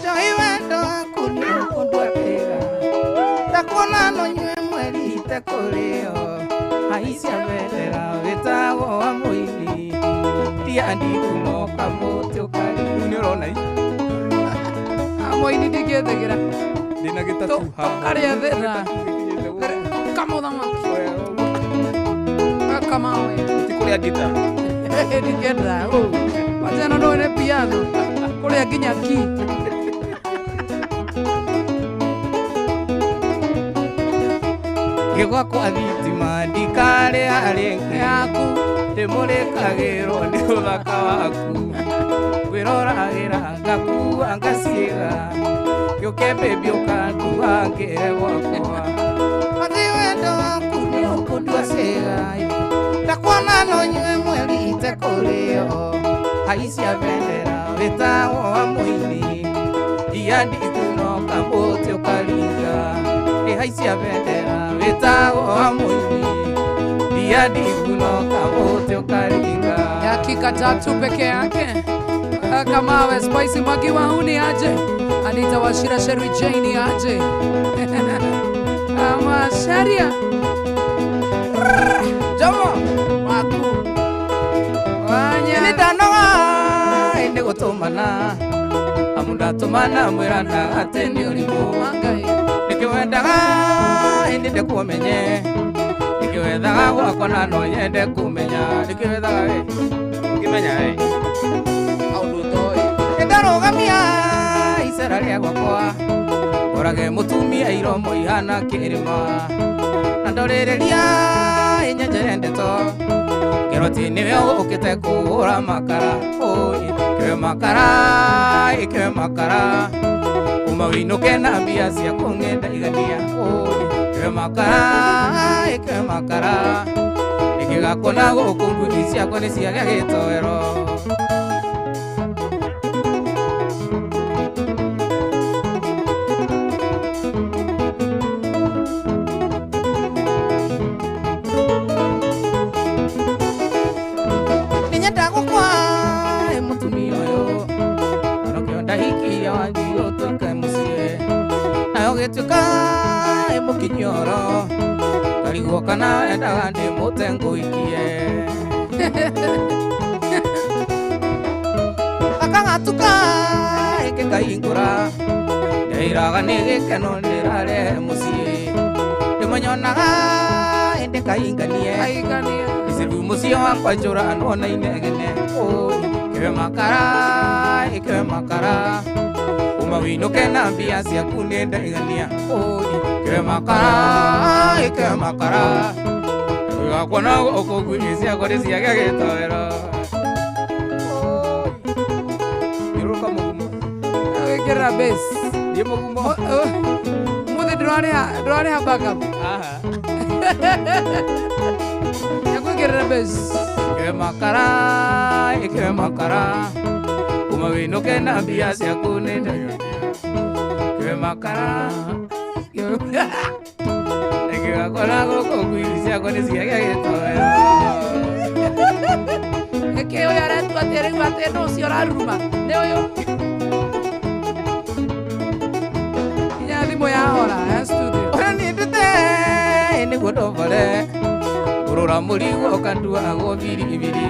Njohi wendo waku nĩ ũkũndua kĩga. Ndakuona no nyue mweri itekũrĩo. Haicia bendera wĩtagwo wa mũini. Tia ndiguno kamũtĩ ũkari. Rĩu nĩ ũrona i. Mũini ndingĩthĩgĩra. Ndĩna gĩtatu haha. Tũkarĩa thĩna. Kamũthamaki. Kamawe. Ti kũrĩa ngita. Ndingĩenda. Kwanza ĩno ndũĩ nĩ piano. Kũrĩa nginya ki. Gĩgwakwa thitima ndikarĩa rĩngĩ. Yaku. Ndĩmũrĩkagĩrwo nĩ ũthaka waku. Ngwĩroragĩra ngakua ngaciĩga. Gĩũke baby ũkandua ngĩre gwakwa. Mathi wendo waku nĩ ũkũndua ciĩga. Ndakuona no nyue mweri itekũrĩo. Haicia bendera wĩtagwo wa mũini. Ia ndiguno kamũtĩ ũkaringa. Ĩ haicia bendera wĩtagwo wa mũini. Ia ndiguno kamũtĩ ũkaringa. Dakika 3 peke yake. Kamawe Spicy Magi Wahuni aje. Anita Washira Sherry Jane aje. Ama Sharia. Jomo waku. Wanya. Nĩ ndanoga nĩ gũtũmana. Amu ndatũmana mwĩrana atĩ nĩ ũrimũ. Nĩkĩwendaga ĩndĩ ndĩkũmenye. Nĩkĩwethaga gwakwa na no nyende kũmenya. Nĩkĩwethaga ĩ. Ũkĩmenya ĩ. Maũndũ ũtoĩ. Nĩndarũgamia icera rĩa gwakwa. Ngorage mũtumia iromo ihana kĩrĩma. Na ndorĩrĩria ĩnyenjere ndeto. Ngero atĩ nĩwe ũkĩte kũhũra makara. Oi, kĩwe makara, ĩ kĩwe makara. Uma wĩinũke na mbia cia kũng'enda igania. Oi, kĩwe makara, ĩ kĩwe makara. Nĩkĩgakuona gũkũ ngui ciakwa nĩ ciagĩa gĩtoero. Nĩnyenda gũkwa ĩ mũtumia ũyũ. Onakĩo ndahikia wanjirwo tũike mũciĩ. Nayo gĩtuĩka ĩ mũkinyoro. Ngarigwo kana endaga ndĩmũte ngũikie. Akang'atuka ĩkĩkaihingũra. Ndeiraga nĩ gĩkeno ndĩrarehe mũciĩ. Ndĩmũnyonaga ĩndĩ kainganie. Icĩbu mũciĩ wakwa njũranwo na inegene. Oi, kĩwe makara, ĩ kĩwe makara. Uma wĩinũke na mbia ciaku nĩ ndaigania. Oi, kĩwe makara, ĩ kĩwe makara. Gĩgakuona gũkũ ngui ciakwa nĩ ciagĩa gĩtoero. Thiũrũrũka mũgumo. Wĩkĩrĩra bass. Thiĩ mũgumo. Mũthĩ ndũrarĩha backup. Aha. Nĩngwĩkĩrĩra bass. Kĩwe makara, ĩ kĩwe makara. Uma wĩinũke na mbia ciaku nĩ ndaigania. Kĩwe makara. Nĩkĩgakora gũkũ ngui ciakwa nĩ ciagĩa gĩtoero. Nĩkĩ ũyũ aretua atĩ rĩu atĩ nũ ũcio ũraruruma? Nĩ ũyũ. Nginya thimũ yahora ya studio. Ũrĩa niĩ ndĩte nĩguo ndobore. Ngũrũra mũrigo ũkanduagwo biribiri.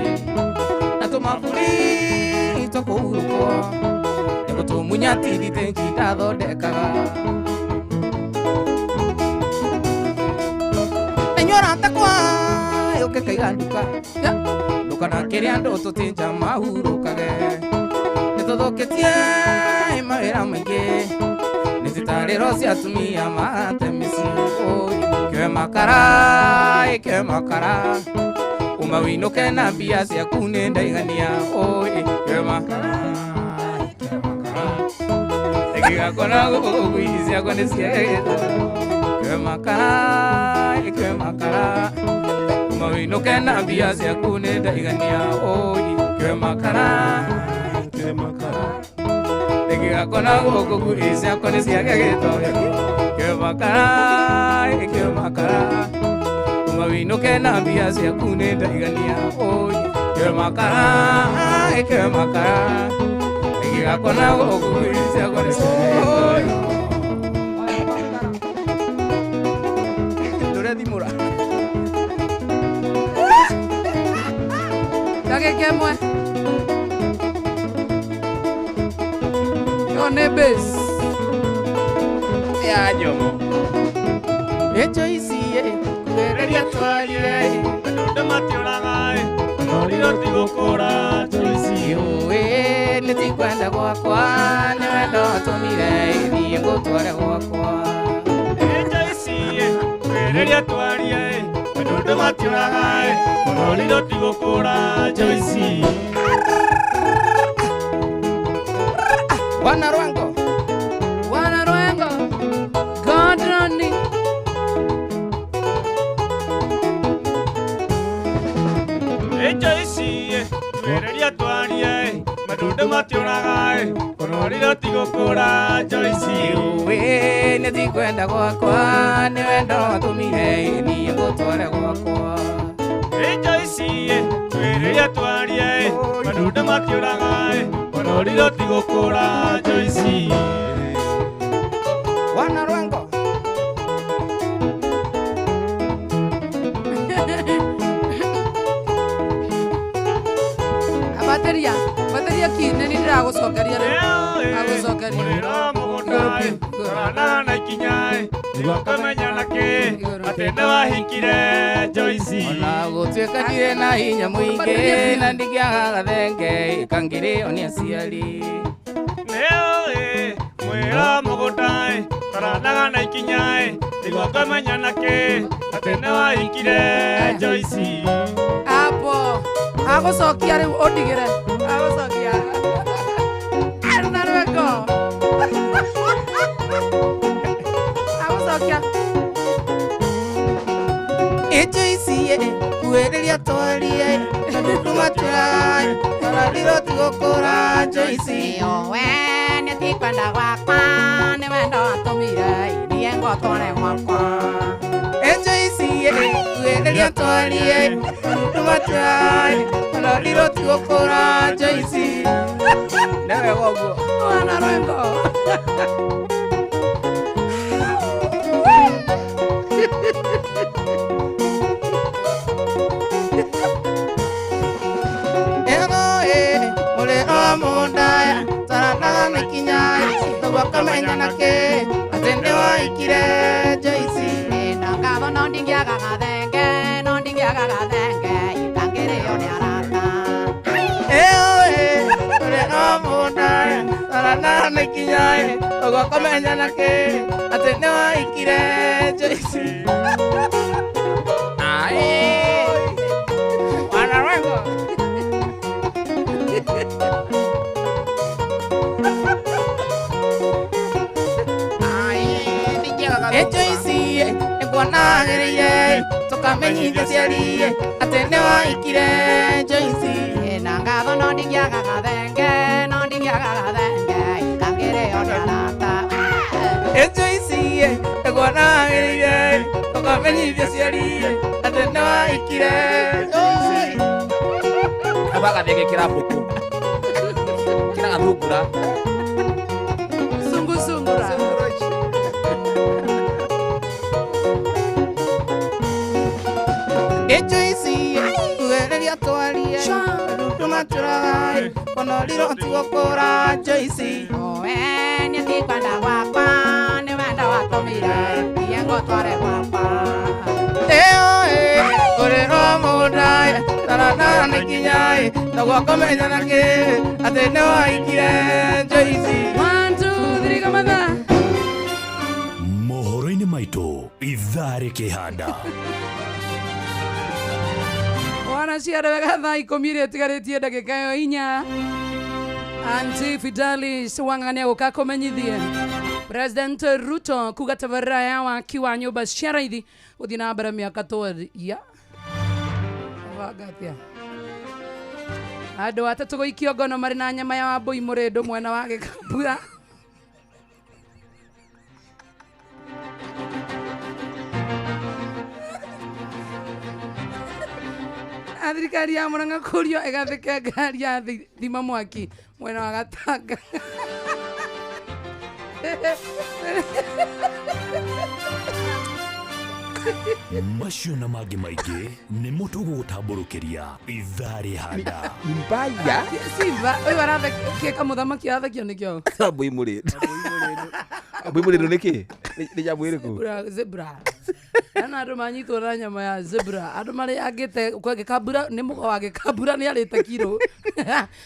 Na tũmaburi tũkũhurũkwo. Nĩgũtũmunya tirithĩnji ndathondekaga. Inyuĩ arata kwa yũke kaiga nduka. Ndũkanakĩre andũ tũtinja mahurũkage. Nĩtũthũkĩtie mawĩra maingĩ. Nĩ citarĩro cia atumia mahate mĩciĩ. Oi, kĩwe makara, ĩ kĩwe makara. Uma wĩinũke na mbia ciaku nĩ ndaigania. Oi, kĩwe makara, ĩ kĩwe makara. Nĩkĩgakora gũkũ ngui ciakwa nĩ ciagĩa gĩtoero. Kĩwe makara, ĩ kĩwe makara. Uma wĩinũke na mbia ciaku nĩ ndaigania. Oi, kĩwe makara, ĩ kĩwe makara. Nĩkĩgakora gũkũ ngui ciakwa nĩ ciagĩa gĩtoero. Kĩwe makara, ĩ kĩwe makara. Uma wĩinũke na mbia ciaku nĩ ndaigania. Oi, kĩwe makara, Ĩkĩre makara Ĩgĩgakona gũkũ ciakwa nĩ Ndũrethimũra. Ndagĩka ĩmwe. Ĩyo nĩ bass. Ya njomo. Ĩcho ici kugereria twarire Andũ matiũraga Riro ti gũkũra Joyce. Ĩĩ nĩ ti kwenda gwakwa nĩ wendo watũmire thiĩ ngũtware gwakwa. Joyce kugereria twarie Andũ matiũraga Riro ti gũkũra Joyce. Wana Rwango. Wana Rwango. Godroni. Joyce kugereria twarie Matunda matiũraga Riro ti gũkũra Joyce. Ĩĩ nĩ ti kwenda gwakwa nĩ wendo watũmire thiĩ ngũtware gwakwa. Joyce kugereria twarie Matunda matiũraga Riro ti gũkũra Joyce. Wana Rwango. Bateria, bateria ki nĩ niĩ ndĩragũcokeria rĩu. Agũcokeria. Torana na ikinya nĩguo kũmenya nakĩ atĩ nĩwahikire Joyce. Ona gũtuĩka ndirĩ na hinya mũingĩ na ndingĩaga gathenge kangĩrĩo nĩ aciari. Nĩũĩ mwĩra mũgũnda toranaga na ikinya nĩguo kũmenya nakĩ atĩ nĩwahikire Joyce. Apo agũcokia rĩu ũndigĩre. Agũcokia. Wana Rwango. Agũcokia. Ĩcho ici kugereria twarie Maũndũ matiũraga Riro ti gũkũra Joyce. Ĩĩ nĩ ti kwenda gwakwa nĩ wendo watũmire thiĩ ngũtware gwakwa. Ĩcho ici kugereria twarie Maũndũ matiũraga Riro ti gũkũra Joyce. Nĩ wega ũguo. Wana Rwango. Mundaya taranaga na ikinya nĩguo kũmenya nakĩ atĩ nĩwahikire Joyce. Ndĩna ngatho no ndingĩaga gathenge no ndingĩaga gathenge ikangĩrĩo nĩ arata. Ĩĩ ũrĩa mundaya taranaga na ikinya nĩguo kũmenya nakĩ atĩ nĩwahikire Joyce. Aĩ Wana Rwango. Ĩcho ici nĩkuonagĩrĩire tũkamenyithia aciari atĩ nĩwahikire Joyce. Ndĩna ngatho no ndingĩaga gathenge no ndingĩaga gathenge ikangĩrĩo nĩ arata. Ĩcho ici nĩkuonagĩrĩire tũkamenyithia aciari atĩ nĩwahikire Joyce. Kaba gathenge kĩrambũkũ. Kĩragathungura. Sungusungura. Ĩcho ici kugereria twarie Maũndũ matiũraga Riro ti gũkũra Joyce. Oe nĩ ti kwenda gwakwa nĩ wendo watũmire thiĩ ngũtware gwakwa. Ĩĩ ũrĩro mũndaya taranaga na ikinya nĩguo kũmenya nakĩ atĩ nĩwahikire Joyce. 1 2 3 kamatha. Mohoro-inĩ maitũ ithaa rĩkĩhanda. Wana ciara wega thaa ikũmi iria ĩtigarĩtie ndagĩka ĩyo inya. Auntie Fidelis Wang'ang'a nĩegũka kũmenyithie President Ruto kuga tabarĩra ya waki wa nyũmba cia raithi gũthiĩ na mbere mĩaka twaria banga atĩa andũ atatũ gũikio ngono marĩ na nyama ya wambũi mũrĩndũ mwena wa Gĩkambura. Thirikari ya Murang'a kũrio ĩgathĩke ngari ya thima mwaki mwena wa Gatanga. Macio na mangĩ maingĩ nĩmo tũgũgũtambũrũkĩria ithaa rĩhanda. Mbaya. Simba ũyũ arathekeka mũthamaki arathekio nĩkĩo. Mbui mũrĩndũ. Mbui mũrĩndũ nĩkĩ? Nĩ nyamũ ĩrĩkũ? Zebra. Ana andũ manyitwo na nyama ya zebra. Andũ marĩangĩte gĩkambura nĩ mũgo wa gĩkambura nĩ arĩte kiro.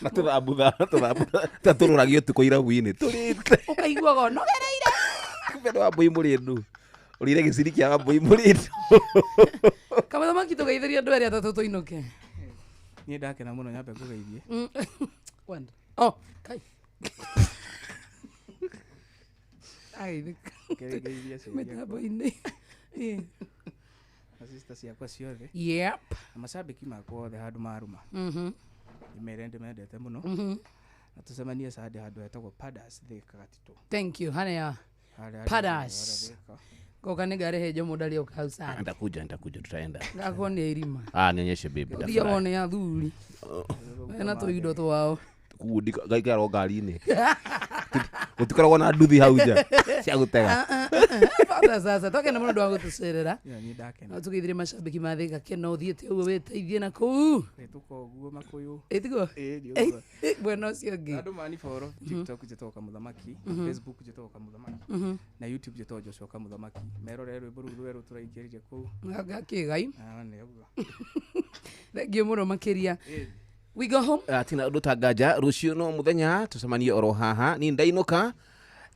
Na tũthambutha tũthambutha tũrũragio ũtukũ irabu-inĩ tũrĩte. Ũkaiguaga ũnogereire. Kumbe nĩ wa mbui mũrĩndũ. Ũrĩire gĩciri kĩa wambui mũrĩndũ. Kamũthamaki tũgeithĩrie andũ erĩ atatũ tũinũke. Niĩ ndakena mũno nyambe ngũgeithie. Kwenda. Oh, kai. Ageithĩka. Mĩtambo-inĩ. Na sister ciakwa ciothe. Yep. Na macambĩki makwa othe handũ marũma. Ndĩmere ndĩmendete mũno. Na tũcemanie Sunday handũ hetagwo Padas Thika Gatitũ. Thank you. Hana Padas. Goka nĩngarehe Jomo ndaria ũka hau sana. Nitakuja tutaenda. Ngakuonia irima. Ah, nionyeshe baby. Ndio wone athuri. Ena tũindo twao. Kuo ngaikara ngari-inĩ. Gũtikoragwo na nduthi hau nja cia gũtega. Bata sasa twakena mũno ũndũ wa gũtũcerera. Niĩ ndakena. No tũgeithĩrie macambĩki ma Thika Kena ũthiĩte ũguo wĩteithie na kũu. Hĩtũka ũguo makũyũ. Ĩtiguo? Ĩĩ ũguo. Mwena ũcio ũngĩ. Andũ manifollow TikTok njĩtagwo Kamũthamaki, Facebook njĩtagwo Kamũthamaki na YouTube njĩtagwo Joshua Kamũthamaki. Merorere rwĩmbo rũu rwerũ tũraingĩrire kũu. Gakĩgai. Nĩ ũguo. Thengiũ mũno makĩria. We go home. Tina ũndũ ta nganja rũciũ no mũthenya tũcemanie oro haha ni ndainũka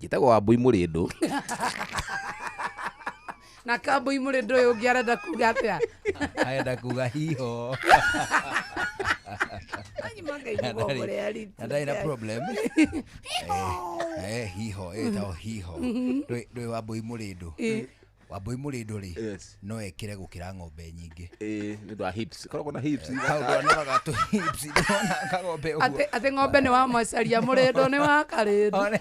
njĩtagwo Wambui Mũrĩndũ. Na Kambui Mũrĩndũ ũyũ ũngĩ arenda kuga atĩa? Arenda kuga hiho. Ndarĩ na problem. Hiho ĩtagwo hiho. Ndũĩ Wambui Mũrĩndũ. Wambui Mũrĩndũ rĩ no ekĩre gũkĩra ng'ombe nyingĩ. Nĩ ũndũ wa hips. Koragwo na hips. Kaũndũ anoraga tũ hips ndona kang'ombe ũguo. Atĩ ng'ombe nĩ wa macaria Mũrĩndũ nĩ wa Karĩndũ.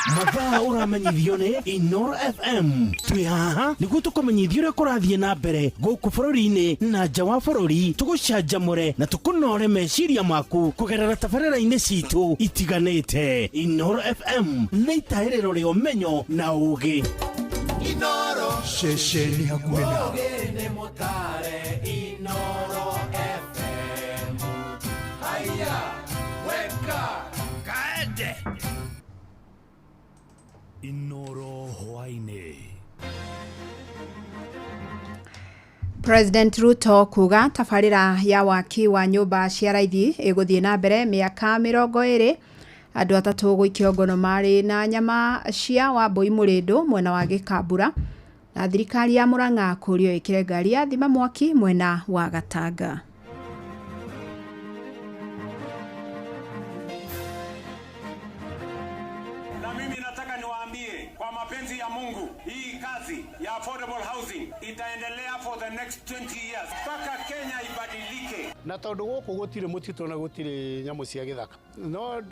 Mathaa ũramenyithio nĩ Inoro FM. Twĩ haha nĩguo tũkũmenyithie ũrĩa kũrathiĩ na mbere gũkũ bũrũri-inĩ na nja wa bũrũri, tũgũcanjamũre na tũkũnore meciria maku kũgerera tabarĩra-inĩ citũ itiganĩte. Inoro FM nĩ itahĩrĩro rĩa ũmenyo na ũũgĩ. Inoro ceceni hakuhĩ nawe. Nĩ mũtare Inoro FM. Haya, weka kaende. Inoro hwaĩ-inĩ. President Ruto kuga tabarĩra ya waki wa nyũmba cia raithi ĩgũthiĩ na mbere mĩaka 20. Andũ atatũ gũikio ngono marĩ na nyama cia Wambui Mũrĩndũ mwena wa Gĩkambura. Na thirikari ya Murang'a kũrio ĩkĩre ngari ya thima mwaki mwena wa Gatanga. Mapenzi ya Mungu, hii kazi ya affordable housing itaendelea for the next 20 years mpaka Kenya ibadilike. Na tondu guku gutire mutito na gutire nyamu cia githaka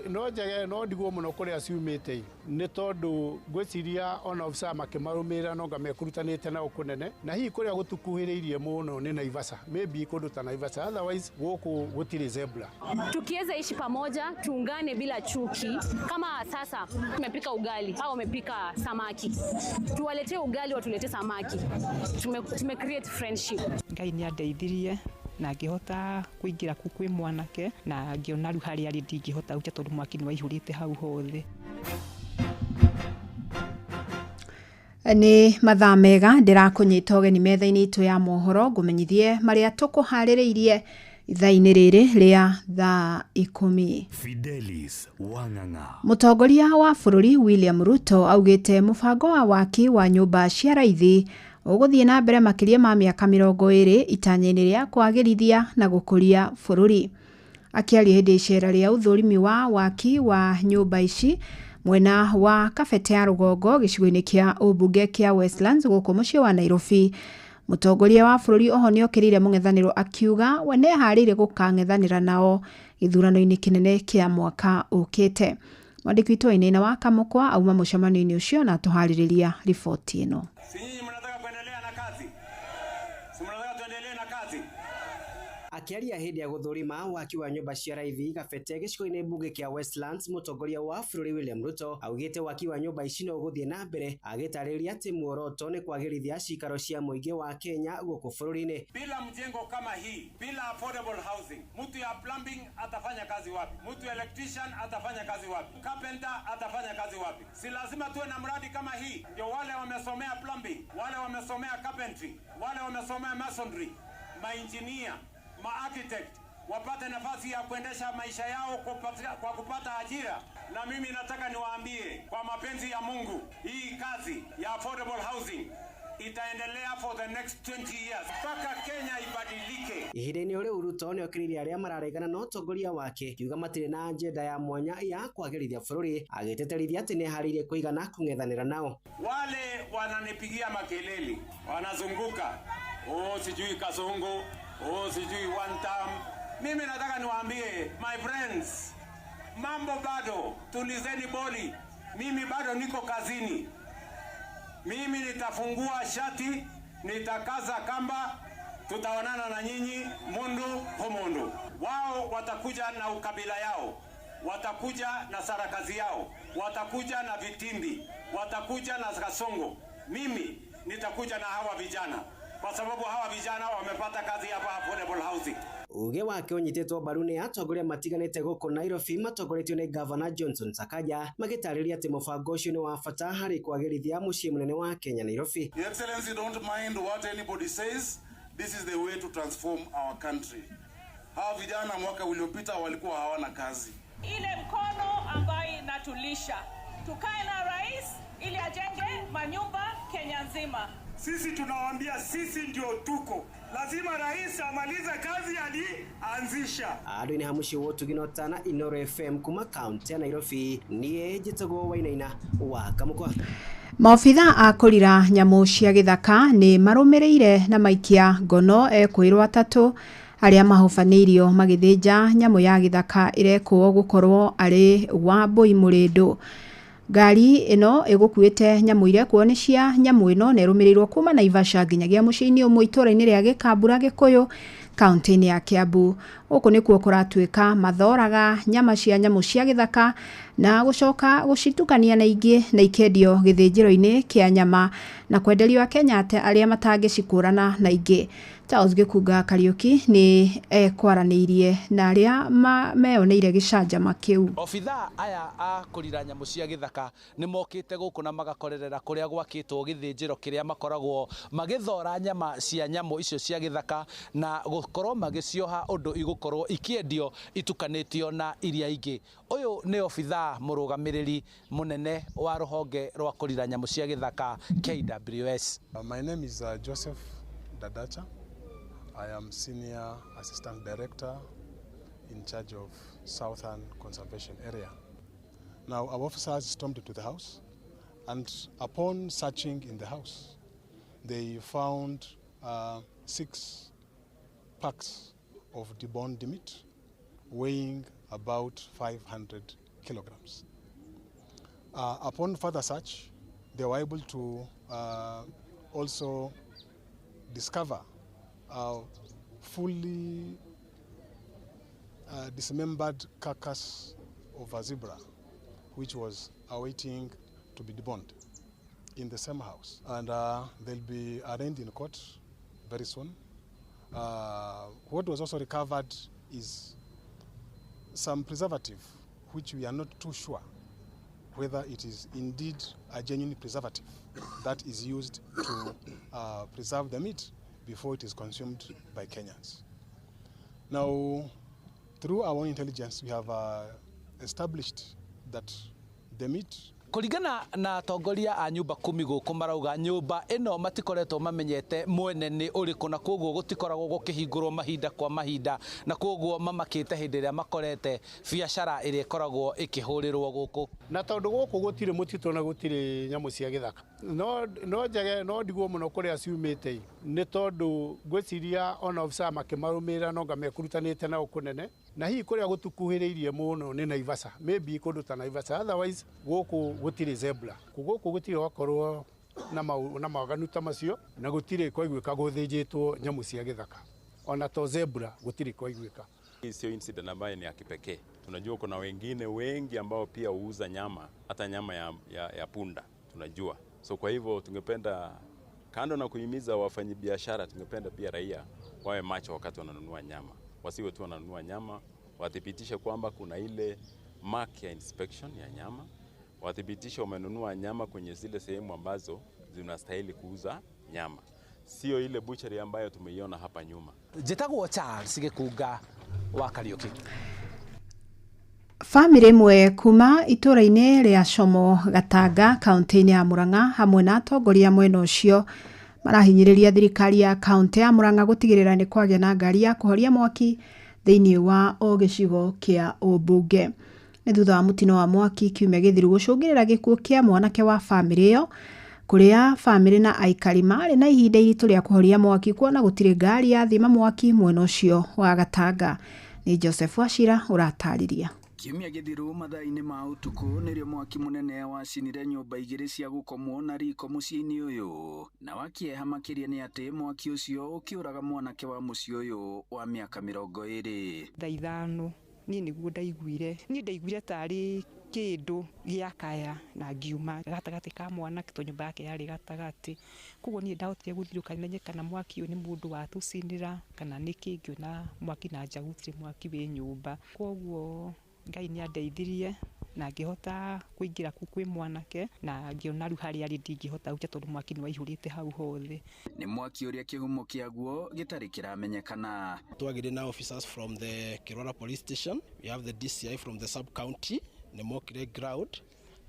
no njege no ndigwo muno kuria ciumite ni tondu ngwiciria ona officer makimarumirira no ngamekurutanite nao kunene na hihi kuria gutukuhiriirie muno ni Naivasha, maybe kundu ta Naivasha, otherwise guku gutire zebra. Tukiweza ishi pamoja, tuungane bila chuki. Kama sasa tumepika ugali au wamepika samaki, tuwaletee ugali watuletee samaki, tume create friendship. Ngai ni andeithirie na ngĩhota kũingĩra kũ kwĩ mwanake na ngĩona rĩu harĩa arĩ ndingĩhota gũcha tondũ mwaki nĩ waihũrĩte hau hothe. Nĩ mathaa mega ndĩrakũnyita ũgeni metha-inĩ itũ ya mohoro ngũmenyithie marĩa tũkũharĩrĩirie ithaa-inĩ rĩrĩ rĩa thaa 10. Fidelis Wang'ang'a. Mũtongoria wa bũrũri William Ruto augĩte mũbango wa waki wa nyũmba cia raithi ũgũthiĩ na mbere makĩria ma mĩaka 20 itanya-inĩ rĩa kwagĩrithia na gũkũria bũrũri. Akĩaria hĩndĩ icera rĩa ũthũrimi wa waki wa nyũmba ici mwena wa Kabete ya rũgongo gĩcigo-inĩ kĩa ũmbunge kĩa Westlands gũkũ mũciĩ wa Nairobi, mũtongoria wa bũrũri oho nĩokĩrĩire mũng'ethanĩro akiuga we nĩeharĩirie gũkang'ethanĩra nao gĩthurano-inĩ kĩnene kĩa mwaka ũkĩte. Mwandĩki witũ Wainaina wa Kamũkwa auma mũcemanio-inĩ ũcio na atũharĩrĩria riboti ĩno. Si nyinyi mnataka kuendelea na kazi? Si mnataka tuendelee Tuendelee na kazi. Akiaria hindi ya guthurima waki wa nyumba cia raithi Gabete gicigo-ini mbunge kia Westlands, mutongoria wa bururi William Ruto augite waki wa nyumba ici no uguthie na mbere, agitariria ati muoroto ni kwagirithia cikaro cia muingi wa Kenya guku bururi-ini. Bila mjengo kama hii, bila affordable housing, mtu ya plumbing atafanya kazi wapi? Mtu ya electrician atafanya kazi wapi? Carpenter atafanya kazi wapi? Si lazima tuwe na mradi kama hii, ndio wale wamesomea plumbing, wale wamesomea carpentry, wale wamesomea masonry, maengineer, ma-architect wapate nafasi ya kuendesha maisha yao kwa kupata ajira. Na mimi nataka niwaambie kwa mapenzi ya Mungu, hii kazi ya affordable housing itaendelea for the next 20 years mpaka Kenya ibadilike. Ihinda-inĩ rĩu Ruto nĩokĩrĩire arĩa mararegana na ũtongoria wake kiuga matirĩ na agenda ya mwanya ya kwagĩrithia bũrũri, agĩteterithia atĩ nĩeharĩirie kũigana kũng'ethanĩra nao. Wale wananipigia makelele, wanazunguka, oh sijui Kasongo, oh sijui one term. Mimi nataka niwaambie my friends, mambo bado, tulizeni boli. Mimi bado niko kazini. Mimi nitafungua shati, nitakaza kamba, tutaonana na nyinyi mundu kwa mundu. Wao watakuja na ukabila yao, watakuja na sarakazi yao, watakuja na vitimbi, watakuja na Kasongo. Mimi nitakuja na hawa vijana, kwa sababu hawa vijana wamepata kazi hapa affordable housing. Uge wake ũnyitĩtwo mbaru nĩ atongoria matiganĩte gũkũ Nairobi matongoretio nĩ Gavana Johnson Sakaja, magĩtarĩria atĩ mũbango ũcio nĩ wa bata harĩ kwagĩrithia mũciĩ mũnene wa Kenya Nairobi. Your Excellency, don't mind what anybody says. This is the way to transform our country. Hawa vijana mwaka uliopita walikuwa hawana kazi. Ile mkono ambayo inatulisha. Tukae na rais ili ajenge manyumba Kenya nzima. Sisi tunawaambia sisi ndio tuko. Lazima rais amalize kazi alianzisha. Andũ-inĩ ha mũciĩ wa Ũtugi na Ũtana, Inooro FM kuma kaunti ya Nairobi, niĩ njĩtagwo Wainaina wa Kamũkwa. Maobitha a kũrira nyamũ cia gĩthaka nĩ marũmĩrĩire na maikia ngono ekwĩrwo atatũ arĩa mahobanĩirio magĩthĩnja nyamũ ya gĩthaka ĩrekwo gũkorwo arĩ Wambui Mũrĩndũ. Ngari ĩno ĩgũkuĩte nyamũ irekwo nĩ cia nyamũ ĩno na ĩrũmĩrĩirwo kuma Naivasha nginyagia mũciĩ-inĩ ũmwe itũũra-inĩ rĩa Gĩkambura Gĩkũyũ kaunti-inĩ ya Kiambu. Gũkũ nĩkuo kũratuĩka mathoraga nyama cia nyamũ cia gĩthaka na gũcoka gũcitukania na ingĩ na ikendio gĩthĩnjĩro-inĩ kĩa nyama na kwenderio Akenya arĩa matangĩcikũrana na ingĩ. Charles Gĩkunga Kariũki nĩ ekwaranĩirie na arĩa meyoneire gĩcanjama kĩu. Obitha aya a kũrira nyamũ cia gĩthaka nĩ mokĩte gũkũ na magakorerera kũrĩa gwakĩtwo gĩthĩnjĩro kĩrĩa makoragwo magĩthora nyama cia nyamũ icio cia gĩthaka na gũkorwo magĩcioha ũndũ igũkorwo ikĩendio itukanĩtio na iria ingĩ. Ũyũ nĩ obitha mũrũgamĩrĩri mũnene wa rũhonge rwa kũrira nyamũ cia gĩthaka KWS. My name is Joseph Dadacha. I am Senior Assistant Director in charge of Southern Conservation Area. Now, our officers stormed into the house, and upon searching in the house, they found 6 packs of deboned meat weighing about 500 kilograms. Upon further search, they were able to also discover a fully dismembered carcass of a zebra, which was awaiting to be deboned in the same house. And they'll be arraigned in court very soon. What was also recovered is some preservative, which we are not too sure whether it is indeed a genuine preservative that is used to preserve the meat before it is consumed by Kenyans. Now, through our own intelligence, we have established that the meat Kũringana na atongoria a nyumba kumi gũkũ marauga nyũmba ĩno matikoretwo mamenyete mwene nĩ ũrĩkũ na koguo gũtikoragwo gũkĩhingũrwo mahinda kwa mahinda na koguo mamakĩte hĩndĩ ĩrĩa makorete biacara ĩrĩa ĩkoragwo ĩkĩhũrĩrwo gũkũ. Na tondũ gũkũ gũtirĩ mũtitũ na gũtirĩ nyamũ cia gĩthaka, no njege no ndigwo mũno kũrĩa ciumĩte, nĩ tondũ ngwĩciria ona obitha makĩmarũmĩrĩra no nga mekũrutanĩte nao kũnene, na hihi kũrĩa gũtukuhĩrĩirie mũno nĩ Naivasha, maybe kũndũ ta Naivasha, otherwise gũkũ gũtirĩ zebra, gũkũ gũtirĩ gwakorwo Na mawaganu ta macio na gũtirĩ kwaiguĩka gũthĩnjĩtwo nyamũ cia gĩthaka ona to zebra gũtirĩ kwaiguĩka. Hii sio incident ambayo ni ya kipekee. Tunajua kuna wengine wengi ambao pia huuza nyama, hata nyama ya punda tunajua. So kwa hivyo tungependa, kando na kuhimiza wafanyabiashara, tungependa pia raia wawe macho wakati wananunua nyama. Wasiwe tu wananunua nyama, wathibitishe kwamba kuna ile mark ya inspection ya nyama, wathibitishe wamenunua nyama kwenye zile sehemu ambazo zinastahili kuuza nyama, sio ile butchery ambayo tumeiona hapa nyuma. Njĩtagwo Charles Gĩkunga wa Kariũki. Bamĩrĩ ĩmwe kuma itũũra-inĩ rĩa Como Gatanga kaunti-inĩ ya Murang'a hamwe na atongoria mwena ũcio marahinyĩrĩria thirikari ya kaunti ya Murang'a gũtigĩrĩra nĩ kwagĩa na ngari ya kũhoria mwaki thĩinĩ wa o gĩcigo kĩa ũmbunge. Nĩ thutha wa mũtino wa mwaki kiumia gĩthiru gũcũngĩrĩra gĩkuũ kĩa mwanake wa bamĩrĩ ĩyo, kũrĩa bamĩrĩ na aikari marĩ na ihinda iritũ rĩa kũhoria mwaki kuona gũtirĩ ngari ya thima mwaki mwena ũcio wa Gatanga. Nĩ Joseph Wachira ũratarĩria. Kiumia gĩthiru mathaa-inĩ ma ũtukũ nĩrĩo mwaki mũnene wacinire nyũmba igĩrĩ cia gũkomwo na riko mũciĩ-inĩ ũyũ, na wa kĩeha makĩria nĩ atĩ mwaki ũcio ũkĩũraga mwanake wa mũciĩ ũyũ wa mĩaka 20. Thaa 5 niĩ nĩguo ndaiguire, niĩ ndaiguire tarĩ kĩndũ gĩakaya na ngiuma gatagatĩ ka mwanake tondũ nyũmba yake yarĩ gatagatĩ, koguo niĩ ndahotire gũthirũka menye kana mwaki ũyũ nĩ mũndũ watũcinĩra kana nĩkĩ, ngĩona mwaki na nja gũtirĩ mwaki wĩ nyũmba, koguo Ngai nĩ andeithirie na ngĩhota kũingĩra kũu kwĩ mwanake na ngĩona rĩu harĩa arĩ ndingĩhota gũikio tondũ mwaki nĩ waihũrĩte hau hothe. Nĩ mwaki ũrĩa kĩhumo kĩaguo gĩtarĩ kĩramenyekana. Twagĩire na officers from the Kirwara police station, we have the DCI from the sub county, nĩ mokire ground,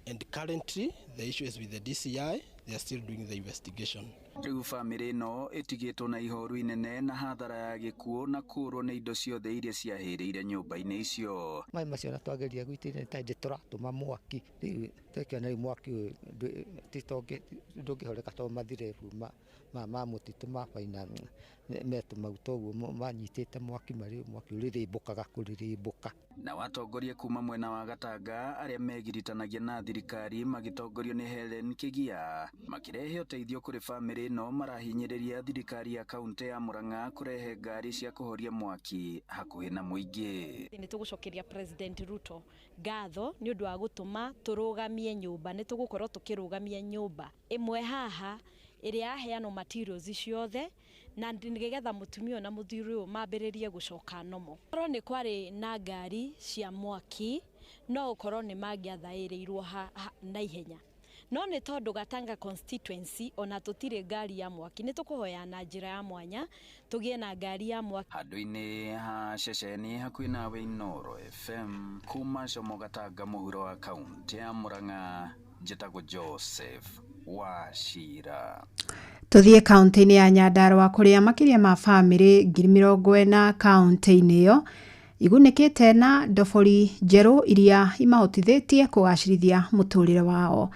and currently the issue is with the DCI, they are still doing the investigation. Rĩu bamĩrĩ ĩno ĩtigĩtwo na ihoru inene na hathara ya gĩkuũ na kũũrwo nĩ indo ciothe iria ciahĩrĩire nyũmba-inĩ icio. Maĩ macio na twageria gwitĩrĩria nĩ ta tũratũma mwaki, rĩu twekĩona rĩu mwaki ũyũ ndũngĩhoreka tondũ mathirebu ma mũtitũ ma baina metũmauta ũguo manyitĩte mwaki marĩ mwaki ũrĩrĩmbũkaga kũrĩrĩmbũka. Na watongoria kuma mwena wa Gatanga arĩa megiritanagia na thirikari magĩtongorio nĩ Helen Kĩgia makĩrehe ũteithio kũrĩ bamĩrĩ ĩno marahinyĩrĩria thirikari ya kaunti ya Murang'a kũrehe ngari cia kũhoria mwaki hakuhĩ na mũingĩ. Nĩ tũgũcokeria President Ruto ngatho nĩ ũndũ wa gũtũma tũrũgamie nyũmba, nĩ tũgũkorwo tũkĩrũgamia nyũmba ĩmwe haha ĩrĩa yaheanwo materials ciothe na nĩgetha mũtumia na mũthuri ũyũ mambĩrĩrie gũcoka nomo. Korwo nĩ kwarĩ na ngari cia mwaki no ũkorwo nĩ mangĩathaĩrĩirwo na ihenya, no nĩ tondũ Gatanga constituency ona tũtirĩ ngari ya mwaki nĩ tũkũhoya na njĩra ya mwanya tũgĩe na ngari ya mwaki. Handũ-inĩ ha ceceni hakuhĩ nawe Inooro FM kuma Como Gatanga mũhuro wa kaunti ya Murang'a, njĩtagwo Joseph Wachira. Tũthiĩ kaunti-inĩ ya Nyandarua kũrĩa makĩria ma bamĩrĩ 40,000 kaunti-inĩ ĩyo igunĩkĩte na ndobori njerũ iria imahotithĩtie kũgacĩrithia mũtũrĩre wao.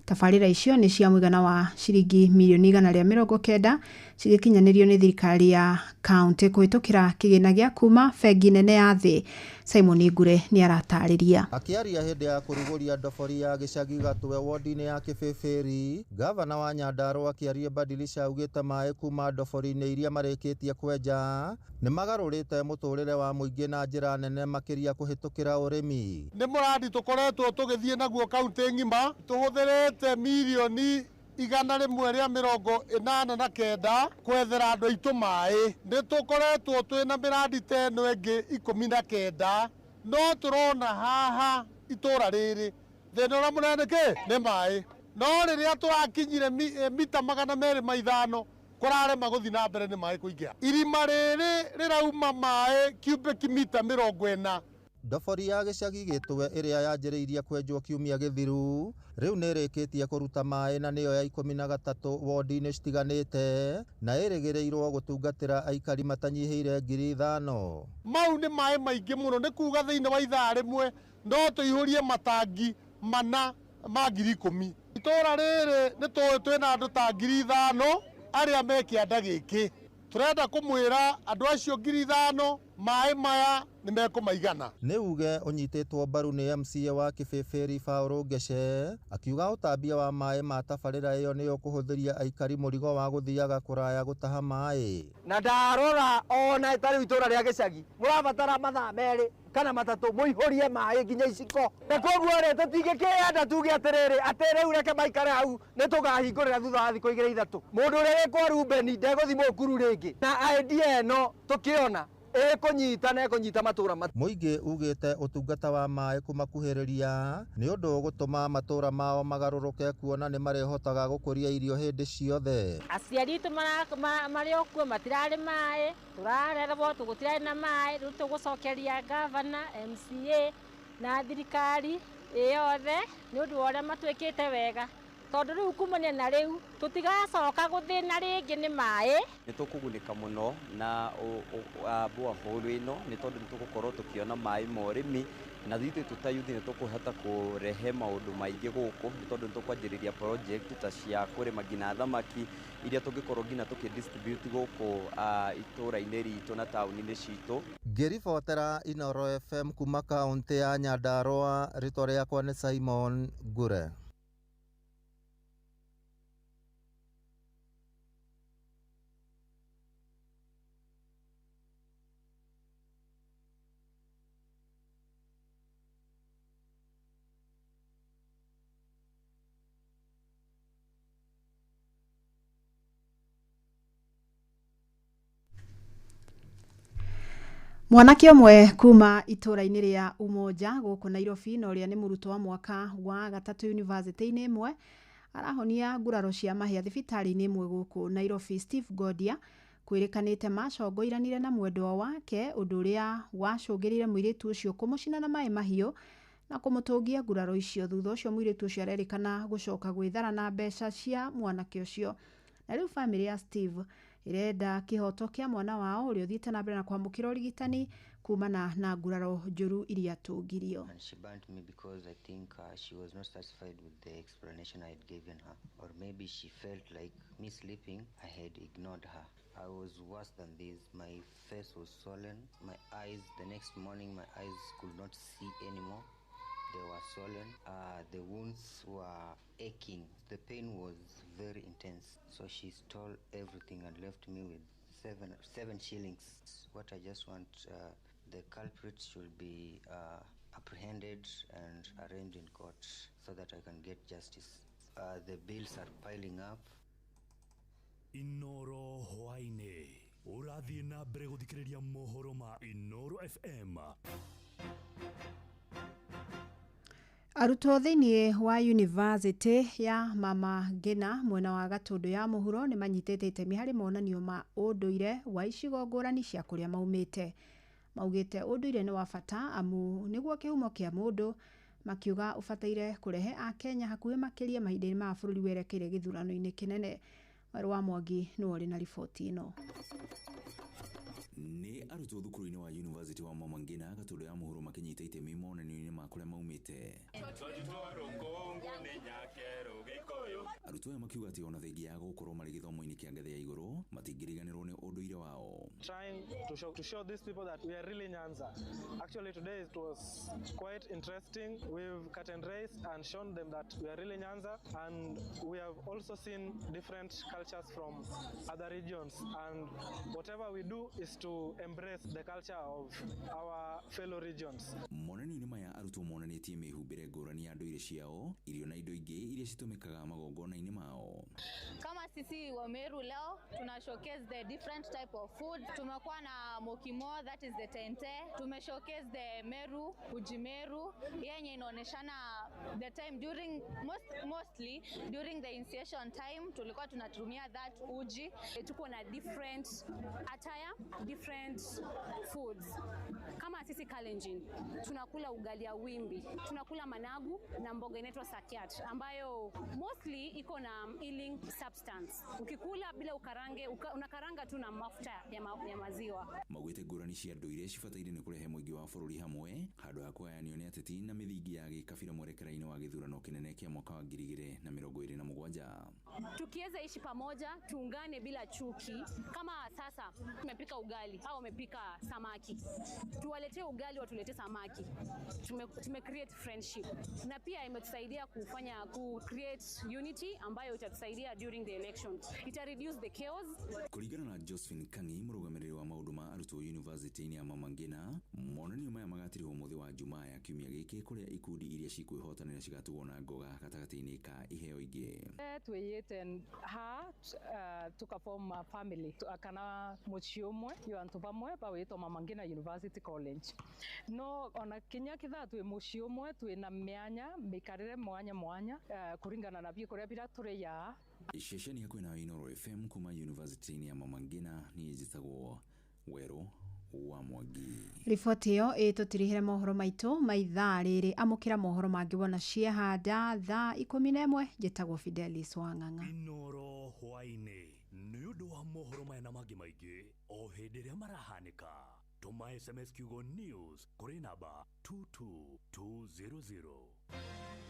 Tabarĩra icio nĩ cia mũigana wa ciringi mirioni 190 cigĩkinyanĩrio nĩ thirikari ya kaunti kũhĩtũkĩra kĩgĩna gĩa kuma bengi nene ya thĩ. Simon Ngure nĩ aratarĩria. Akĩaria hĩndĩ ya kũrugũria ndobori ya gĩcagi Gatwe wodi-inĩ ya Kĩbĩbĩri, gavana wa Nyandarua Kĩarie Badilisha augĩte maĩ kuma ndobori-inĩ iria marĩkĩtie kwenja nĩ magarũrĩte mũtũrĩre wa mũingĩ na njĩra nene makĩria kũhĩtũkĩra ũrĩmi. Nĩ mũradi tũkoretwo tũgĩthiĩ naguo kaunti ng'ima, tũhũthĩrĩte mirioni 189 kwethera andũ aitũ maĩ. Nĩ tũkoretwo twĩna mĩradi ta ĩno ĩngĩ 19, no tũrona haha itũra rĩrĩ thĩna ũrĩa mũnene kĩ nĩ maĩ, no rĩrĩa tũrakinyire mita 205 kũrarema gũthiĩ na mbere nĩ maĩ kũingĩra. Irima rĩrĩ rĩrauma maĩ cubic mita 40. Ndobori ya gĩcagi Gĩtwe ĩrĩa yanjĩrĩirie kwenjwo kiumia gĩthiru rĩu nĩ ĩrĩkĩtie kũruta maĩ na nĩyo ya 13 wodi-inĩ citiganĩte na ĩrĩgĩrĩirwo gũtungatĩra aikari matanyihĩire 5,000. Mau nĩ maĩ maingĩ mũno, nĩ kuga thĩinĩ wa ithaa rĩmwe no tũihũrie matangi mana ma 10,000. Itũra rĩrĩ nĩ tũĩ twĩna andũ ta 5,000 arĩa me kĩanda gĩkĩ. Tũrenda kũmwĩra andũ acio 5,000 Maĩ maya nĩ mekũmaigana. Nĩ uge ũnyitĩtwo mbaru nĩ MCA wa Kĩbĩbĩri Paul Ngece akiuga ũtambia wa maĩ ma tabarĩra ĩyo nĩ ũkũhũthĩria aikari mũrigo wa gũthiaga kũraya gũtaha maĩ. Na ndarora ona tarĩu itũra rĩa gĩcagi mũrabatara mathaa 2 kana 3 mũihũrie maĩ nginya iciko, na koguo rĩ tũtingĩkĩenda tuge atĩrĩrĩ atĩ rĩu reke maikare hau nĩ tũkahingũrĩra thutha wa thikũ 2 3. Mũndũ ũrĩa wĩ kwa Ruben ndegũthiĩ Mũkuru rĩngĩ, na idea ĩno tũkĩona ĩkũnyita na ĩkũnyita matũra. Mũingĩ ugĩte ũtungata wa maĩ kũmakuhĩrĩria nĩ ũndũ ũgũtũma matũra mao magarũrũke kuona nĩ marĩhotaga gũkũria irio hĩndĩ ciothe. Aciari aitũ marĩ o kuo matirarĩ maĩ, tũrarerwo tũgũtirarĩ na maĩ, rĩu tũgũcokeria gavana, MCA na thirikari ĩyothe nĩ ũndũ wa ũrĩa matwĩkĩte wega, tondũ rĩu kumania na rĩu tũtigacoka gũthĩna rĩngĩ nĩ maĩ. Nĩ tũkũgunĩka mũno na borehole ĩno nĩ tondũ nĩ tũgũkorwo tũkĩona maĩ ma ũrĩmi, na ithuĩ twĩ ta youth nĩ tũkũhota kũrehe maũndũ maingĩ gũkũ nĩ tondũ nĩ tũkwanjĩrĩria project ta cia kũrĩma nginya thamaki iria tũngĩkorwo nginya tũkĩ distribute gũkũ itũra-inĩ ritũ na taũni-inĩ citũ. Ngĩribotera Inooro FM kuma kaũntĩ ya Nyandarũa, rĩtwa rĩakwa nĩ Simon Ngure. Mwanake ũmwe kuma itũra-inĩ rĩa Umoja gũkũ Nairobi na ũrĩa nĩ mũrutwo wa mwaka wa 3 university-inĩ ĩmwe arahonia nguraro cia mahĩa thibitarĩ-inĩ ĩmwe gũkũ Nairobi. Steve Godia kwĩrĩkanĩte macongoiranire na mwendwa wake, ũndũ ũrĩa wacũngĩrĩire mũirĩtu ũcio kũmũcina na maĩ mahiũ na kũmũtũngia nguraro icio. Thutha ũcio mũirĩtu ũcio arerĩkana gũcoka gwĩthara na mbeca cia mwanake ũcio. Na rĩu bamĩrĩ ya Steve ĩrenda kĩhoto kĩa mwana wao ũrĩa ũthiĩte na mbere na kwamũkĩra ũrigitani kumana na nguraro njũru iria tũngirio. And she burnt me because I think she was not satisfied with the explanation I had given her, or maybe she felt like me sleeping, I had ignored her. I was worse than this. My face was swollen, my eyes, the next morning my eyes could not see anymore. They were swollen, the wounds were aching, the pain was very intense. So she stole everything and left me with seven shillings. What I just want, the culprits should be apprehended and arraigned in court so that I can get justice. The bills are piling up. Inooro hwaini ũrathiĩ na mbere gũthikĩrĩria mohoro ma Inooro FM. Arutwo thĩinĩ wa University ya Mama Ngina mwena wa Gatũndũ ya mũhuro nĩ manyitĩte itemi harĩ monanio ma ũndũire wa icigo ngũrani cia kũrĩa maumĩte. Maugĩte ũndũire nĩ wa bata amu nĩguo kĩhumo kĩa mũndũ, makiuga ũbataire kũrehe Akenya hakuhĩ makĩria mahinda-inĩ ma bũrũri werekeire gĩthurano-inĩ kĩnene. Werũ wa Mwangi nĩwe ũrĩ na riboti ĩno. Nĩ arutwo thukuru-inĩ wa University wa Mama Ngina Gatũndũ ya mũhuro makĩnyita itemi monanio-inĩ ma kũrĩa maumĩte. Arutwo aya makiuga atĩ ona thengia ya gũkorwo marĩ gĩthomo-inĩ kĩa ngathĩ ya igũrũ matingĩriganĩrwo nĩ ũndũire wao. Trying to show these people that we are really Nyanza. Actually today it was quite interesting. We've cut and raised and shown them that we are really Nyanza, and we have also seen different cultures from other regions, and whatever we do is to embrace the culture of our fellow regions. Monanio-inĩ maya arutwo monanĩtie mĩhumbĩre ngũrani ya ndũire ciao, irio na indo ingĩ iria citũmĩkaga magongona-inĩ mao. Kama sisi wa Meru leo tuna showcase the different type of food. Tumekuwa na mokimo, that is the tente. Tume showcase the Meru, uji Meru yenye inaoneshana the time during mostly during the initiation time tulikuwa tunatumia that uji. Tuko na different attire, different foods. Kama sisi Kalenjin tunakula ugali ya wimbi, tunakula managu na mboga inaitwa sakiat ambayo mostly iko na healing substance. Ukikula bila ukarange, unakaranga tu na mafuta ya maziwa. Maugĩte ngũrani cia ndũire cibataire nĩ kũrehe mũingĩ wa bũrũri hamwe handũ ha kũgayanio nĩ ateti na mĩthingi ya gĩkabira mwerekera-inĩ wa gĩthurano kĩnene kĩa mwaka wa 2027. Tukiweza ishi pamoja, tuungane bila chuki. Kama sasa tumepika ugali au wamepika samaki, tuwaletee ugali, watuletee samaki. Tume create friendship, na pia imetusaidia kufanya ku create unity ambayo itatusaidia during the election, ita reduce the chaos. Kũringana na Josephine Kangi, mũrũgamĩrĩri wa maũndũ ma arutwo yunivasĩtĩ-inĩ ya Mama Ngina, monanio maya magatirihwo mũthĩ wa Jumaa ya kiumia gĩkĩ kũrĩa ikundi iria cikwĩhotanĩra cigatugwo na ngoga gatagatĩ-inĩ ka iheo ingĩ. Twiyite ha tukaform a family kana muciĩ ũmwe yo antu bamwe bawitwo Mama Ngina University College, no ona kinya kithaa twi muciĩ ũmwe twina mĩanya mĩikarĩre mwanya mwanya, kũringana na biũ kũrĩa bira tũrĩyaa. Ceceni hakuhĩ na Inooro FM kuma yunivasĩtĩ-inĩ ya Mama Ngina, niĩ njĩtagwo Werũ wa Mwangi. Riboti ĩyo ĩtũtirihĩre mohoro maitũ ma ithaa rĩrĩ. Amũkĩra mohoro mangĩ wona ciehanda thaa 11. Njĩtagwo Fidelis Wang'ang'a. Inoro hwaĩ-inĩ nĩ ũndũ wa mohoro maya na mangĩ maingĩ o hĩndĩ ĩrĩa marahanĩka, tũma SMS kiugo NEWS kũrĩ namba 22200.